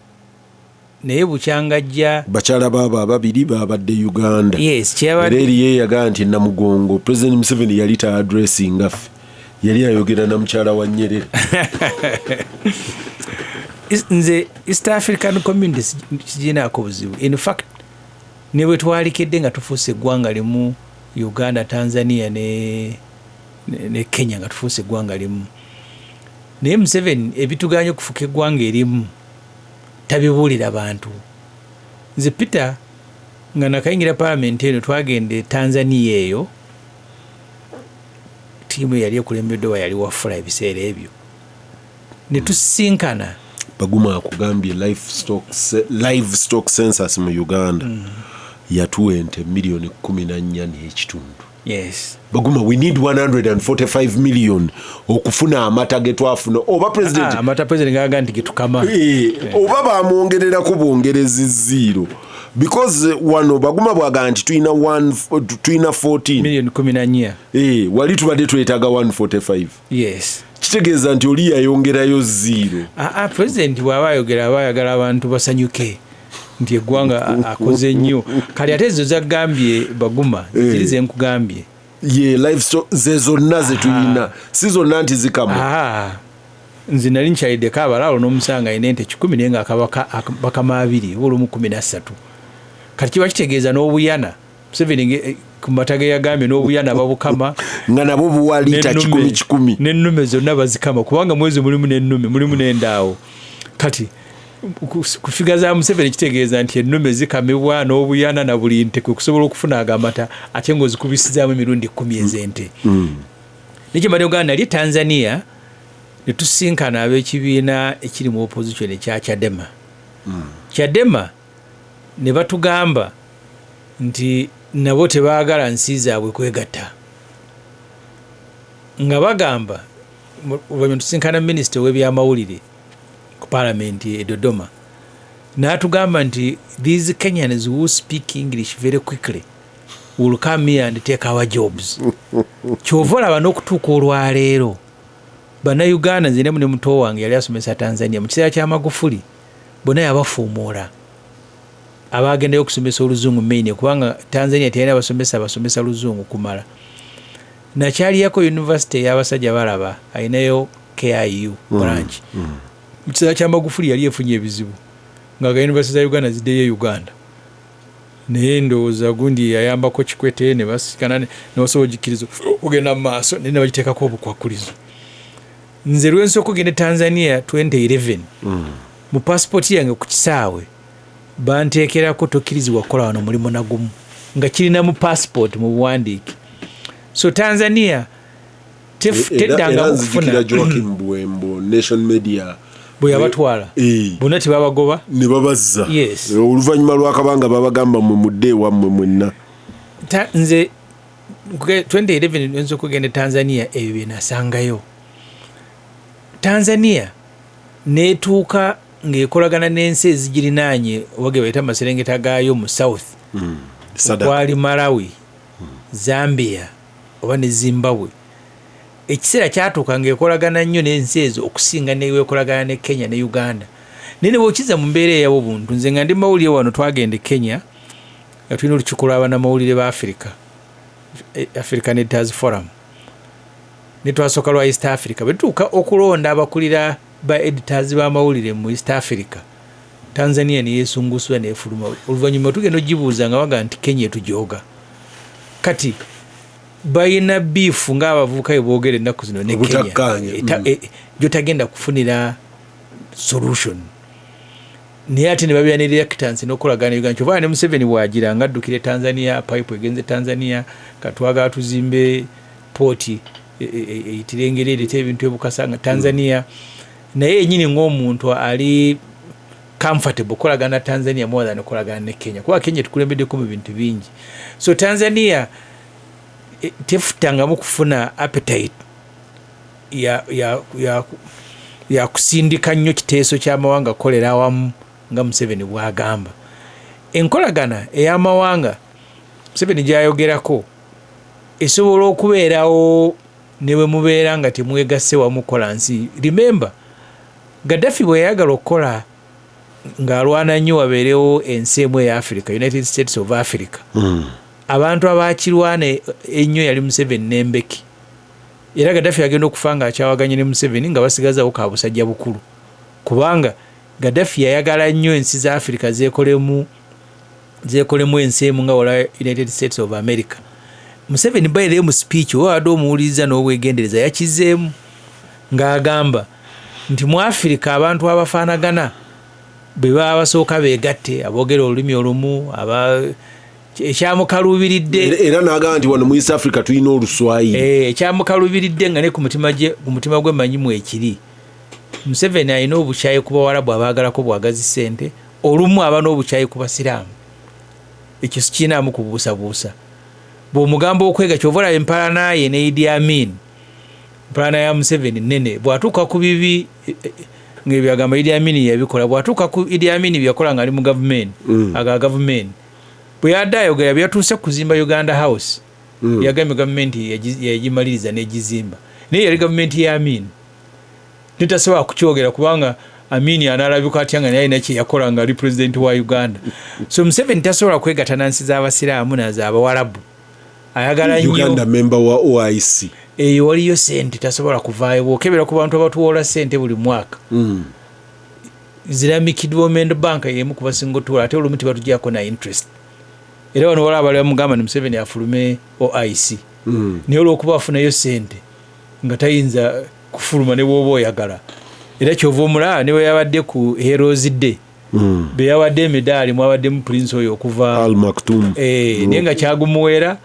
Speaker 2: naye bukyangajja.
Speaker 1: Bakyala baabo ababiri babadde Uganda.
Speaker 2: Yes.
Speaker 1: Era
Speaker 2: Kyeyabadde
Speaker 1: eriyo eyagaa nti Namugongo, President Museveni yali ta addressinga ffe, yali ayogera na mukyala wa Nyerere.
Speaker 2: Nze East African Community sigiinaako buzibu. In fact, ne bwe twalikedde nga tufuuse eggwanga limu, Uganda, Tanzania ne Kenya, nga tufuuse eggwanga limu, naye Museveni ebituganye okufuuka eggwanga erimu tabibuulira bantu. Nze Peter, nga nakayingira palamenti eno, twagenda e Tanzania. Eyo tiimu eyali ekulembeddwa yali Wafula ebiseera ebyo, ne tusisinkana.
Speaker 1: Baguma akugambye livestock census mu Uganda yatuwa ente miliyoni 14.5. Baguma, we need 145 million okufuna amata ge twafuna, oba president
Speaker 2: Ah, amata president gaga nti getukama.
Speaker 1: Oba bamwongererako bwongerezi zero, because wano Baguma bwaga nti tulina tulina 14
Speaker 2: miliyoni 14.
Speaker 1: Wali tubadde twetaaga 145. Kitegeeza nti oli yayongerayo zero.
Speaker 2: Ah, ah, president bw'aba ayogera aba ayagala abantu basanyuke nti eggwanga akoze nnyo. Kale ate ezo zagambye Baguma ziri zenkugambye.
Speaker 1: Ye livestock ze zonna zetulina, si zonna nti zikama.
Speaker 2: Ah, Nze nali nkyaliddeko abalaalo n'omusanga alina ente 100, naye nga bakama 2 oba olumu 13. Kati kiba kitegeeza n'obuyana Museveni ku mata ge yagambye n'obuyana babukama
Speaker 1: nga nabo buwa liita 100 100.
Speaker 2: N'ennume zonna bazikama, kubanga mwezi mulimu n'ennume, mulimu n'endaawo. Kati ku figure za Museveni kitegeeza nti ennume zikamibwa n'obuyana na buli nte kwe kusobola okufuna ago amata, ate ng'ozikubisizaamu emirundi 10 ez'ente. Nekyembadde Uganda, nali e Tanzania ne tusinkana ab'ekibiina ekiri mu opposition ekya Chadema. Chadema ne batugamba nti nabo tebaagala nsi zaabwe kwegatta, nga bagamba oluvannyuma tusinkana minisita ow'ebyamawulire ku palamenti e Dodoma, n'atugamba nti these Kenyans who speak English very quickly will come here and take our jobs. Kyova olaba n'okutuuka olwaleero Bannayuganda, nze ne muto wange yali asomesa Tanzania mu kiseera kya Magufuli, bonna yabafuumuula abagendayo okusomesa oluzungu main, kubanga Tanzania terina basomesa basomesa luzungu kumala. Nakyaliyako university ey'abasajja balaba ayinayo KIU branch. Mu kiseera kya Magufuli yali efunye ebizibu nga ga university za Uganda ziddeyo e Uganda, naye ndowooza gundi yayambako Kikwete ne basikana ne basobola ogikkiriza okugenda mu maaso, naye ne bagiteekako obukwakulizo. Nze lwensooka okugenda e Tanzania 2011, mu pasipooti yange ku kisaawe banteekerako tokkirizibwa kukola wano mulimu nagumu, nga kirina mu passport mu buwandiike. So Tanzania teddangamu
Speaker 1: nzijukira Joakim Buwembo, Nation Media.
Speaker 2: Bwe yabatwala bonna tebabagoba.
Speaker 1: Ne babazza.
Speaker 2: Yes.
Speaker 1: Oluvannyuma lwakabanga babagamba mwe mudde ewammwe mwenna.
Speaker 2: Nze 2011 nza okugenda e Tanzania, ebyo bye nasangayo. Tanzania netuuka ng'ekolagana n'ensi ezigirinaanye oba ge bayita amaserengeta gaayo mu south,
Speaker 1: SADC.
Speaker 2: Kwali Malawi, Zambia oba ne Zimbabwe. Ekiseera kyatuuka ng'ekolagana nnyo n'ensi ezo okusinga neweekolagana ne Kenya ne Uganda. Naye ne bw'okiza mu mbeera eyabo buntu, nze nga ndi mawulire wano, twagenda e Kenya nga tulina olukiiko lw'abannamawulire ba Africa, African Editors Forum, ne twasooka lwa East Africa. Bwe tutuuka okulonda abakulira ba editors b'amawulire mu East Africa, Tanzania neyesungusula nefuluma. Oluvannyuma tugenda ogibuuza nga baga nti Kenya etujooga. Kati balina beef ng'abavubuka bwe boogera ennaku zino ne Kenya.
Speaker 1: Obutakkaanya.
Speaker 2: Gyotagenda kufunira solution, naye ate ne babeera ne reluctance n'okukolagana ne Uganda. Kyova ne Museveni bw'agira nga addukira e Tanzania, pipe egenze Tanzania, katwagala tuzimbe pooti eyitire engeri ereeta ebintu ebukasa nga Tanzania. Naye yenyini ng'omuntu ali comfortable okukolagana na Tanzania more than okukolagana ne Kenya, kuba Kenya tukulembeddeko mu bintu bingi. So Tanzania tefutangamu kufuna appetite ya kusindika nnyo kiteeso ky'amawanga kukolera awamu nga Museveni bw'agamba. Enkolagana ey'amawanga Museveni gy'ayogerako esobola okubeerawo ne bwe mubeera nga temwegasse wamu kukola nsi. Remember, Gaddafi bwe yayagala okukola ng'alwana nnyo wabeerewo ensi emu eya Africa, United States of Africa, abantu abakirwana ennyo yali Museveni n'Embeki. Era Gaddafi agenda okufa ng'akyawaganye ne Museveni, nga basigazawo ka busajja bukulu, kubanga Gaddafi yayagala nnyo ensi za Africa zekolemu ensi emu nga wala United States of America. Museveni bayireyo mu speech oba wadde omuwuliriza n'obwegendereza, yakizeemu ng'agamba nti mu Africa abantu abafaanagana bwe baba basooka beegatte, aboogera olulimi olumu, aba ekyamukaluubiridde.
Speaker 1: Era n'agamba nti wano mu East Africa tulina Oluswayiri.
Speaker 2: Ekyamukaluubiridde nga ne ku mutima gwe manyi mwekiri, Museveni alina obukyayi ku Bawarabu abaagalako bwagazi ssente, olumu aba n'obukyayi ku Basiraamu. Ekyo sikiinaamu kubuusabuusa bw'omugamba okwega. Kyova olaba empalana ye ne Idi Amin, empalana ya Museveni nene. Bw'atuuka ku bibi ng'ebyagamba Idi Amin yabikola, bw'atuuka ku Idi Amin byeyakola ng'ali mu gavumenti, aga gavumenti bwe yadde ayogera byatuuse kuzimba Uganda House, yagambye gavumenti yagimaliriza n'egizimba, naye yali gavumenti ya Amin. Netasobola kukyogera kubanga Amin analabika atya nga naye alina kyeyakola nga ali pulezidenti wa Uganda? So Museveni tasobola kwegatta na nsi z'Abasiraamu naz'Abawarabu. Ayagala nnyo
Speaker 1: Uganda member wa OIC.
Speaker 2: Eyo waliyo sente, tasobola kuvaayo. Bwokebera ku bantu abatuwola sente buli mwaka, Islamic Development Bank yemu kubasinga otuwola, ate olumu tebatugyako na interest. Era wano wala abali bamugamba ni Museveni afulume OIC, naye olwokuba afunayo sente nga tayinza kufuluma ne bwoba oyagala. Era kyova omulaba ne bwe yabadde ku Heroes Day, be yawadde emidaali mwabaddemu prince oyo okuva
Speaker 1: Al Maktoum.
Speaker 2: Naye nga kyagumuweera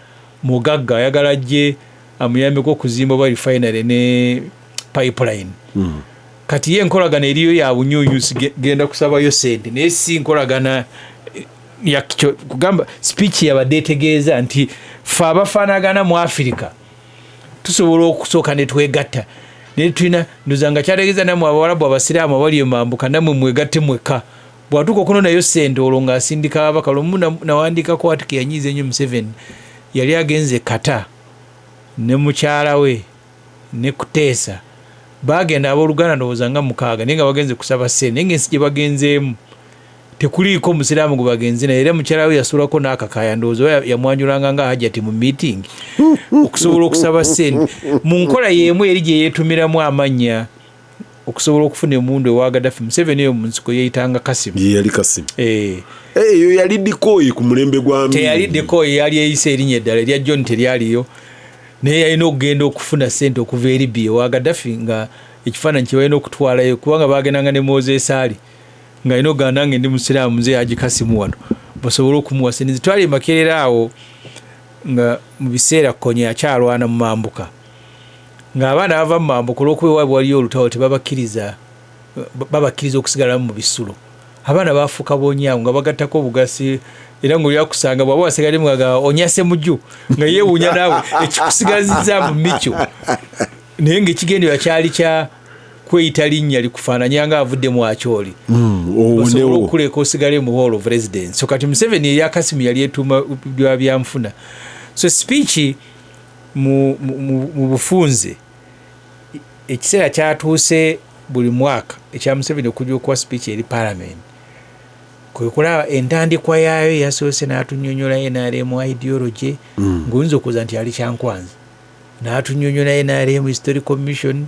Speaker 2: mugagga, ayagala ajje amuyambeko okuzimba oba refinery ne pipeline. Kati ye enkolagana eriyo ya bunyunyusi, genda kusabayo sente, naye si nkolagana yakyo. Kugamba speech yabadde etegeeza nti fe abafaanagana mu Afirika tusobola okusooka ne twegatta, naye tulina ndoza nga kyategeeza nammwe Abawalabu abasiraamu abali emambuka nammwe mwegatte mwekka. Bw'atuuka okunonayo sente olwo ng'asindika ababaka. Lumu nawandikako ati keyanyiiza ennyo Museveni, yali agenze Kata ne mukyala we ne Kuteesa, bagenda abooluganda ndowooza nga 6, naye nga bagenze kusaba ssente, naye ng'ensi gye bagenzeemu tekuliiko musiraamu gwe bagenze naye. Era mukyala we yasulako n'akakaya, ndowooza oba yamwanjulanga nga Hajati mu meeting okusobola okusaba ssente. Mu nkola y'emu eri gye yeetumiramu amannya okusobola okufuna emundu ewa Gaddafi, Museveni eyo mu nsiko yeeyitanga Kasimu.
Speaker 1: Ye yali Kasimu.
Speaker 2: Eh.
Speaker 1: Eyo yali decoy ku mulembe gwa Amin.
Speaker 2: Teyali decoy, yali eyise erinnya eddala erya John teryaliyo, naye yalina okugenda okufuna ssente okuva e Libya ewa Gaddafi, nga ekifaananyi kye balina okutwalayo, kubanga bagendanga ne Moses Ali, ng'alina okugamba nange ndi musiraamu, nze Haji Kasimu wano, basobole okumuwa ssente. Nze twali e Makerere awo nga mu biseera Kony akyalwana mu mambuka, ng'abaana bava mu mambuka olw'okuba ewaabwe waliyo olutalo, tebabakkiriza, babakkiriza okusigalamu mu bisulo. Abaana bafuuka bonyaawo nga bagattako obugasi, era ng'oli akusanga bw'aba wasigadde mugaga onyase muju, nga yeewuunya naawe ekikusigazizza mu mikyo, naye ng'ekigendererwa kyali kya kweyita linnya likufaananya nga avudde mu Acholi, osobola
Speaker 1: Owonewo.
Speaker 2: okuleka osigale mu hall of residence. So kati Museveni erya Kasimu yali etuuma bya byanfuna. So speech mu bufunze, ekiseera kyatuuse buli mwaka ekya Museveni okujja okuwa speech eri parliament, kwe kulaba entandikwa yaayo. Yasoose n'atunyonyola NRM ideology, ng'oyinza okuza nti ali Kyankwanzi, n'atunyonyola NRM historical mission.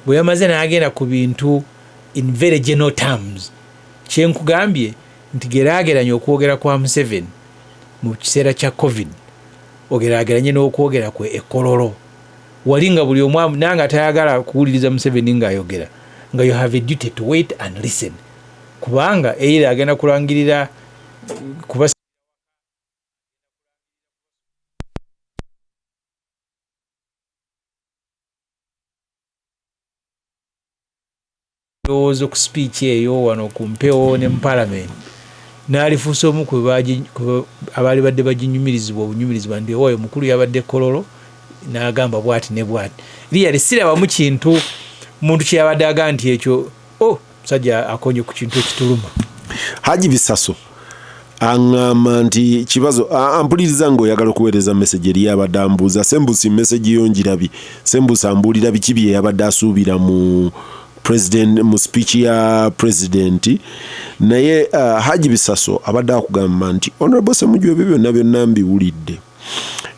Speaker 2: Bwe yamaze n'agenda ku bintu in very general terms. Kyenkugambye nti geraageranya okwogera kwa Museveni mu kiseera kya COVID, ogeraageranye n'okwogera kwe ekololo wali, nga buli omu nange atayagala kuwuliriza Museveni ng'ayogera, nga you have a duty to wait and listen, kubanga either agenda kulangirira kuba ndowoozo ku speech eyo wano ku mpewo ne mu parliament, n'alifuusa omu ku abaali badde baginyumirizibwa obunyumirizibwa nti oyo mukulu yabadde Kololo n'agamba bwati ne bwati. Really sirabamu kintu muntu kyeyabadde aga nti ekyo o musajja akonye ku kintu ekituluma.
Speaker 1: Haji Bisaso aŋŋamba nti kibazo ampuliriza ng'oyagala okuweereza message eri yabadde ambuuza. Sembusi, message yo ngirabye. Sembusi ambuulira biki bye yabadde asuubira mu president, mu speech ya president. Naye Haji Bisaso abadde akugamba nti Honorable Semujju, ebyo byonna byonna mbiwulidde.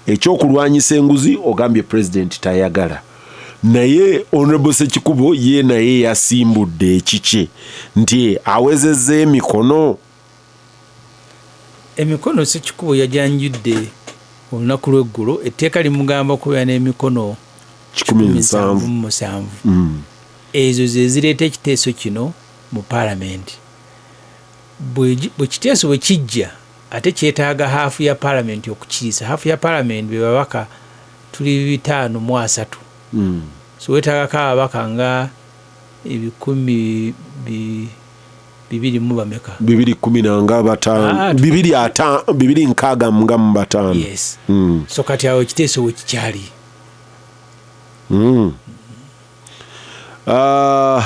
Speaker 1: Ekyokulwanyisa enguzi ogambye president tayagala, naye Honorable Sekikubo ye naye yasimbudde ekikye nti awezezza emikono.
Speaker 2: Emikono Sekikubo yajanjudde olunaku lw'eggulo. Etteeka limugamba kubeera n'emikono
Speaker 1: 177.
Speaker 2: 77. Ezo ze zireeta ekiteeso kino mu paalamenti. Bwe kiteeso bwe kijja, ate kyetaaga half ya paalamenti okukiriza. Half ya paalamenti be babaka tuli 530. So weetaagako ababaka nga ebikumi bibiri mu bameka?
Speaker 1: Bibiri kumi nanga bataano.
Speaker 2: Ah,
Speaker 1: 265.
Speaker 2: Yes. So kati awo ekiteeso we kikyali.
Speaker 1: Ah,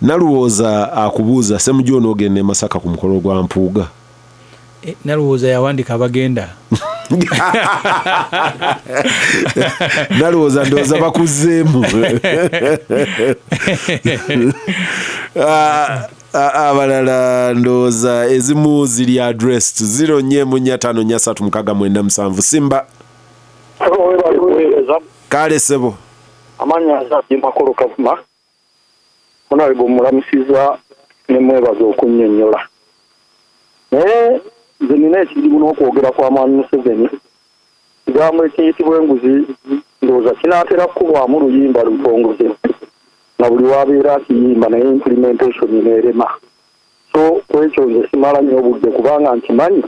Speaker 1: nalowooza akubuuza, Semujju, onoogenda e Masaka ku mukolo gwa Mpuuga?
Speaker 2: Nalowooza yawandika abagenda.
Speaker 1: Nalowooza ndowooza bakuzzeemu. Ah, Abalala ndowooza ezimu ziri addressed. 0445436997. Simba.
Speaker 3: Webale kuweereza.
Speaker 1: Kale sebo.
Speaker 3: Amannya nze Makolo Kavuma. Honorable mulamusiza ne mwebaza okunnyonnyola, naye nze nina ekizibu n'okwogera kwa Mwami Museveni. Kigambo ekiyitibwa enguzi ndowooza kinaatera kukubwamu luyimba lutongoze nga buli wabeera akiyimba, naye implementation neerema. So kwekyo nze simala nnyo obudde, kubanga nkimanyi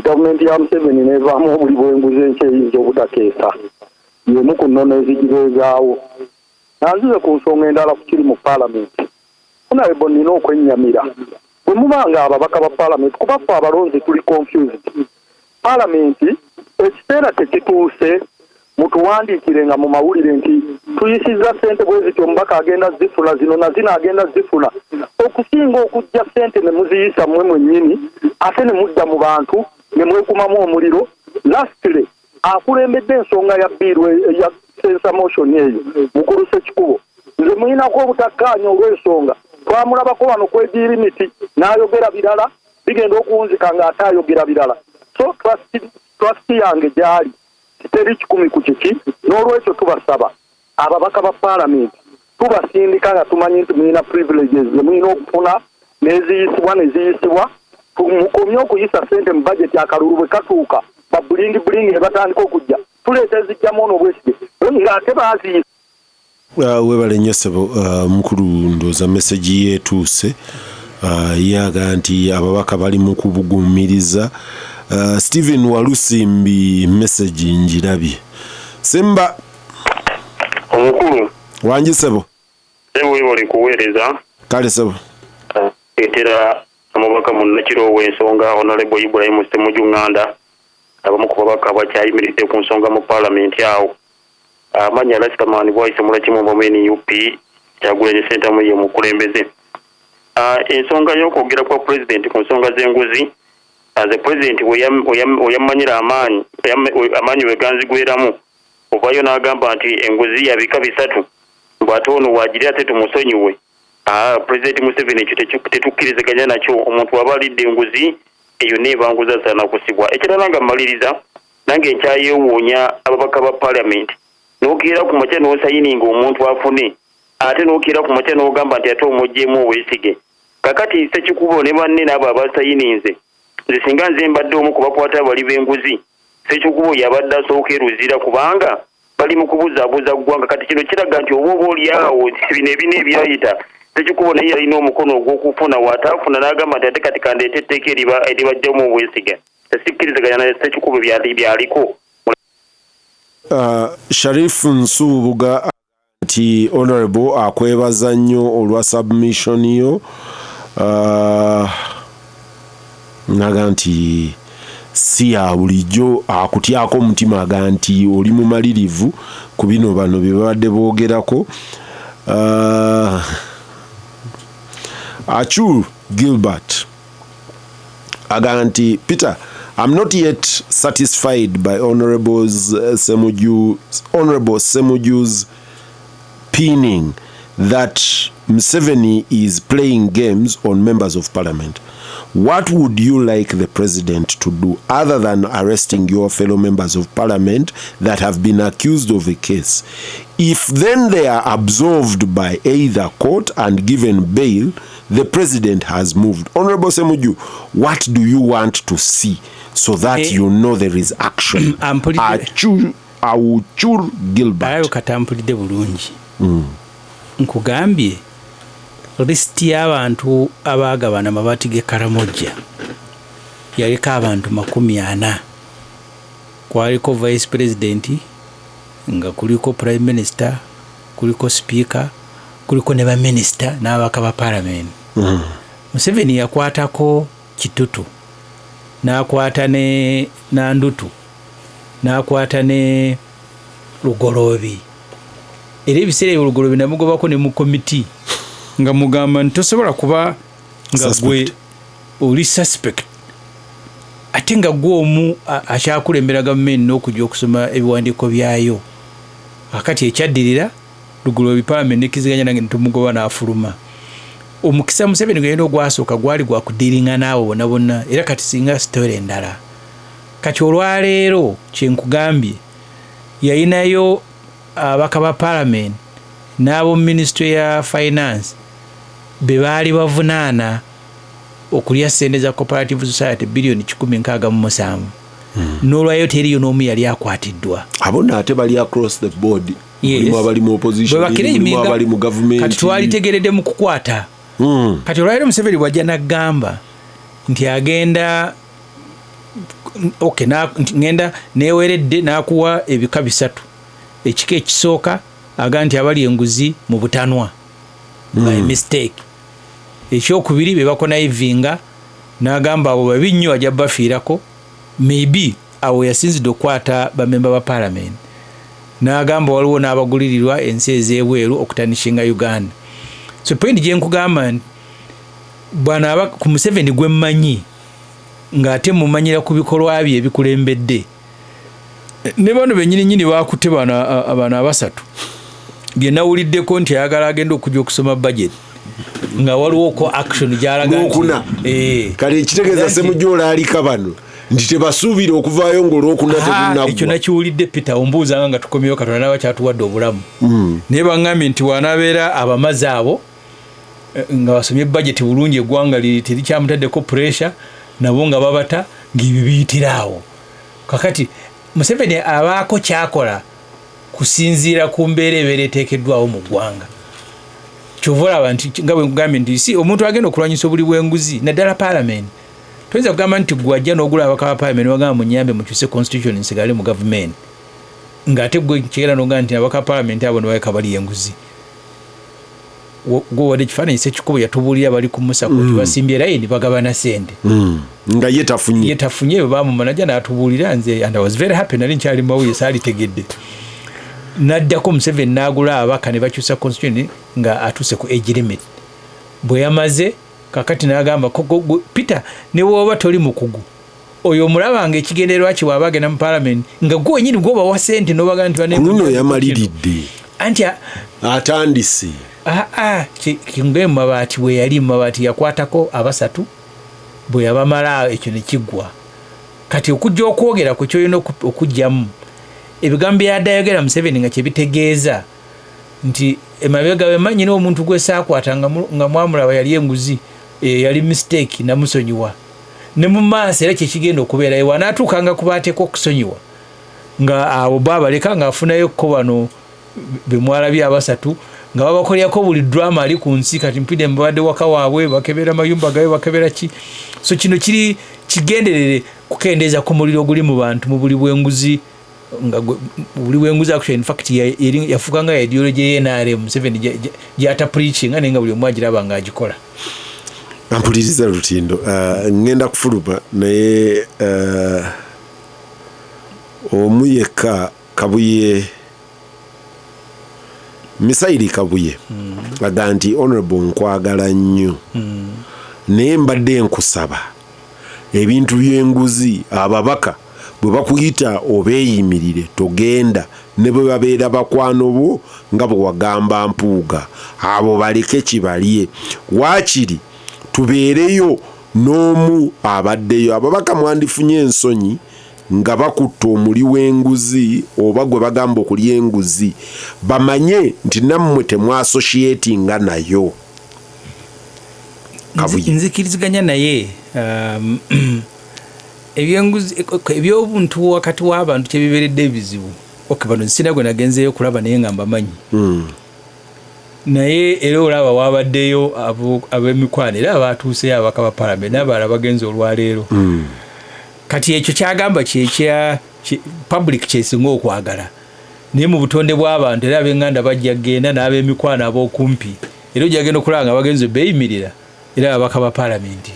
Speaker 3: gavumenti ya Museveni nevaamu obuli bw'enguzi enkya eyinza obutakeesa y'emu ku nnono ezigibeezaawo. Nanzize ku nsonga endala ku kiri mu paalamenti. Honorable, nina okwennyamira bwe muba nga ababaka ba paalamenti, kuba ffe abalonzi tuli confused. Paalamenti ekiseera tekituuse mutuwandiikire nga mu mawulire nti tuyisizza ssente bwe ziti, omubaka agenda zifuna zino na zino, agenda zifuna, okusinga okujja ssente ne muziyisa mmwe mwennyini, ate ne mudda mu bantu ne mwekumamu omuliro. Lastly, akulembedde ensonga ya bill ya censure motion eyo, mukulu Sekikubo, nze muyinako obutakkaanya olw'ensonga twamulabako wano ku age limit n'ayogera birala, bigenda okuwunzika ng'ate ayogera birala. So trust yange gyali teri 100 ku kiki. N'olwekyo tubasaba ababaka ba paalamenti, tubasindika nga tumanyi nti mulina privileges ze mulina okufuna n'eziyisibwa neziyisibwa. Mukomye okuyisa sente mu budget, akalulu bwe katuuka ba bling bling ne batandika okujja tuleeta ezijjamu ono obwesige ng'ate baaziyisa.
Speaker 1: Webale nnyo ssebo. Mukulu ndowooza message yeetuuse. Yaga nti ababaka bali mu kubugumiriza. Stephen Walusimbi, message njirabye. Simba.
Speaker 4: Omukulu.
Speaker 1: Wangi ssebo.
Speaker 4: Sebo, webale kuweereza.
Speaker 1: Kale ssebo.
Speaker 4: Etera omubaka munnakiro ow'ensonga Honorable Ibrahim Ssemujju Nganda, abamu ku babaka abakyayimiridde ku nsonga mu paalamenti awo. Amannya Lasitaman Bwaise Mulakimu mu NUP, Kyagulanyi Ssentamu ye mukulembeze. Ensonga y'okwogera kwa pulezidenti ku nsonga z'enguzi, ze pulezidenti weyammanyira amaanyi, amaanyi weganzigweramu ovayo n'agamba nti enguzi ya bika bisatu, bw'ate ono waagiri ate tumusonyiwe. Pulezidenti Museveni ekyo tetukkiriziganya nakyo. Omuntu waba alidde enguzi eyo neebanguzi asaana kusibwa. Ekirala nga mmaliriza, nange nkyayewuunya ababaka ba paalamenti, n'okeera ku makya n'osayininga omuntu afune, ate n'okeera ku makya n'ogamba nti ate omuggyemu obwesige. Kakati Sekikubo ne banne n'abo abasayininze, nze singa nze mbadde omu ku bakwata abali b'enguzi, Sekikubo yabadde asooka eruzira, kubanga bali mu kubuzaabuza ggwanga. Kati kino kiraga nti oba oli awo bino ebina ebyayita, Sekikubo naye yalina omukono ogw'okufuna, waataafuna n'agamba nti ate kati kandeete etteeka eribajjamu obwesige. Tesikkiriziganya naye Sekikubo byaliko.
Speaker 1: Sharif Nsubuga nti honorable akwebaza nnyo olwa submission yo. Naga nti si ya bulijjo, akutyako omutima, aga nti oli mumalirivu ku bino bano bye babadde boogerako. Achur Gilbert aga nti Peter, I'm not yet satisfied by Honorable Semuju's pinning that Museveni is playing games on members of parliament. What would you like the president to do other than arresting your fellow members of parliament that have been accused of a case? If then they are absolved by either court and given bail, the president has moved. Honorable Semuju, what do you want to see so that you know there is action? Auchur Gilbert.
Speaker 2: Alayo katampulidde bulungi. Nkugambye lisiti y'abantu abaagabana amabaati g'e Karamojja yaliko abantu 40. Kwaliko vice president, nga kuliko prime minister, kuliko speaker, kuliko ne baminisita n'ababaka ba parliament. Museveni yakwatako Kitutu, n'akwata ne Nandutu, n'akwata ne Lugoloobi. Era ebiseera ebyo Lugoloobi namugobako ne mu komiti, nga mugamba nti tosobola kuba nga gwe oli suspect ate nga gwe omu akyakulembera gavumenti n'okujja okusoma ebiwandiiko byayo. Akati ekyaddirira, Lugoloobi parliament nekkiziganya nange netumugoba n'afuluma. Omukisa Museveni gweyina ogwasooka gwali gwakudiringa naabo bonna bonna, era kati singa story endala. Kati olwaleero kyenkugambye, yayinayo ababaka ba parliament n'abo ministry ya finance be baali bavunaana okulya sente za cooperative society 167 biliyoni. N'olwayo teriyo n'omu yali akwatiddwa.
Speaker 1: Abo nno ate bali across the board.
Speaker 2: Yes.
Speaker 1: Mulimu abali mu opposition,
Speaker 2: Bwe
Speaker 1: mulimu
Speaker 2: bakiraiminga,
Speaker 1: abali mu gavumenti.
Speaker 2: Kati twalitegeredde mu kukwata. Kati olwaliro Museveni bwajja naggamba nti agenda, okay, nti ngenda neweredde nakuwa ebika bisatu. Ekika ekisooka aga nti abali enguzi mu butanwa, by mistake. Ekyokubiri be bakonnivinga, n'agamba abo babi nnyo, ajja bafiirako. Maybe awo yasinzidde okukwata bamemba ba parliament. N'agamba waliwo n'abagulirirwa ensi ez'ebweru okutarnishinga Uganda. So point gye nkugamba nti bw'anaaba ku Museveni gwe mmanyi, ng'ate mumanyira ku bikolwa bye ebikulembedde, ne bano bennyini nnyini bakutte bano bano abasatu, bye nawuliddeko nti ayagala agenda okujja okusoma budget nga waliwo ko action gy'alaga nti-
Speaker 1: Lwokuna.
Speaker 2: Eh.
Speaker 1: Kale ekitegeeza
Speaker 2: Nti-
Speaker 1: Semujju olaalika bano nti tebasuubira okuvaayo ngaolwokuna
Speaker 2: Ah, ekyo
Speaker 1: tebunaggwa.
Speaker 2: Nakiwulidde, Peter, ombuuzanga nga tukomyewo. Katonda naba kyatuwadde obulamu, naye baŋŋambye nti wanabeera abamazi abo nga basomye budget bulungi, eggwanga liri terikyamutaddeko pressure, nabo nga babata ng'ebyo biyitira awo. Kakati Museveni abaako kyakola kusinziira ku mbeera ebeera eteekeddwawo mu ggwanga. Kyova olaba nti nga bwe nkugambye nti si omuntu agenda okulwanyisa obuli bw'enguzi, naddala parliament, toyinza kugamba nti gwajja n'ogula ababaka ba parliament bagamba munyambe mukyuse constitution nsigale mu gavumenti, ng'ate gwe kigenda nogamba nti ababaka ba parliament abo nebaleka bali enguzi. Gwe wadde ekifaananyi Sekikubo yatubuulira bali ku Musako nti basimbye layini bagabana sente.
Speaker 1: Nga ye tafunye.
Speaker 2: Ye tafunye. Bwe bamuma najja n'atubuulira nze, and I was very happy, nali nkyali mawulire saalitegedde. Naddako Museveni n'agula ababaka ne bakyusa constitution nga atuuse ku age limit. Bwe yamaze kakati n'agamba Peter, ne bw'oba toli mukugu, oyo omulabanga ekigendererwa kye bw'aba agenda mu parliament nga gwe wenyini gwobawa sente n'obaga nti
Speaker 1: ku luno yamaliridde.
Speaker 2: Anti
Speaker 1: atandise.
Speaker 2: Aa, kinge mu mabaati bwe yali mu mabaati yakwatako abasatu, bwe yabamala ekyo ne kiggwa. Kati okujja okwogera ku kyolina okuggyamu ebigambo byadayogera Museveni nga kyebitegeeza nti emabega we manyi n'omuntu gwe saakwata nga mwamulaba yali enguzi, yali mistake, namusonyiwa. Ne mu maaso era kyekigenda okubeerayo, wanaatuukanga ku baateeka okusonyiwa nga abo babaleka ng'afunayo ko bano bemwalabye abasatu nga babakolerako buli drama ali ku nsi. Kati mpidde mbadde waka waabwe, bakebera mayumba gaabwe, bakebera ki. So kino kiri kigenderere kukendeeza ku muliro oguli mu bantu mu buli bwenguzi, nga buli bwenguzi actually in fact yafuuka nga ideology ye NRM Museveni gyata preaching, naye nga buli omu agiraba ng'agikola.
Speaker 1: Ampuliriza Lutindo, ngenda kufuluma naye omu yekka, Kabuye Misairi Kabuye, aga nti honorable nkwagala nnyo, naye mbadde nkusaba ebintu by'enguzi ababaka bwe bakuyita obeeyimirire togenda, ne bwe babeera bakwano bo nga bwe wagamba Mpuuga, abo baleke kibalye, waakiri tubeereyo n'omu abaddeyo. Ababaka mwandifunye ensonyi nga bakutta omuli w'enguzi oba gwe bagamba okulya enguzi, bamanye nti nammwe temwassociatinga nayo. Kabuye.
Speaker 2: Nzikiriziganya naye. Ebyenguzi ebyobuntu wakati w'abantu kyebibeeredde ebizibu. Ok, bano sina gwe nagenzeeyo kulaba naye nga mbamanyi, naye era olaba wabaddeyo ab'emikwano era abatuuseyo ababaka ba parliament n'abalala bagenze olwaleero. Kati ekyo kyagamba kyekya public kyesinga okwagala, naye mu butonde bw'abantu era ab'enganda bajja kgenda n'ab'emikwano ab'okumpi, era ojja genda okulaba nga bagenze beeyimirira era ababaka ba palamenti.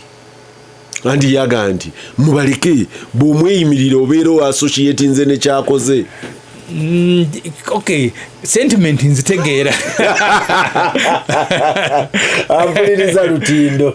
Speaker 1: Anti yaga nti mubaleke, bw'omweyimirira obeera oassociatinze nekyakoze.
Speaker 2: Ok, sentiment nzitegeera.
Speaker 1: Ampuliriza Lutindo.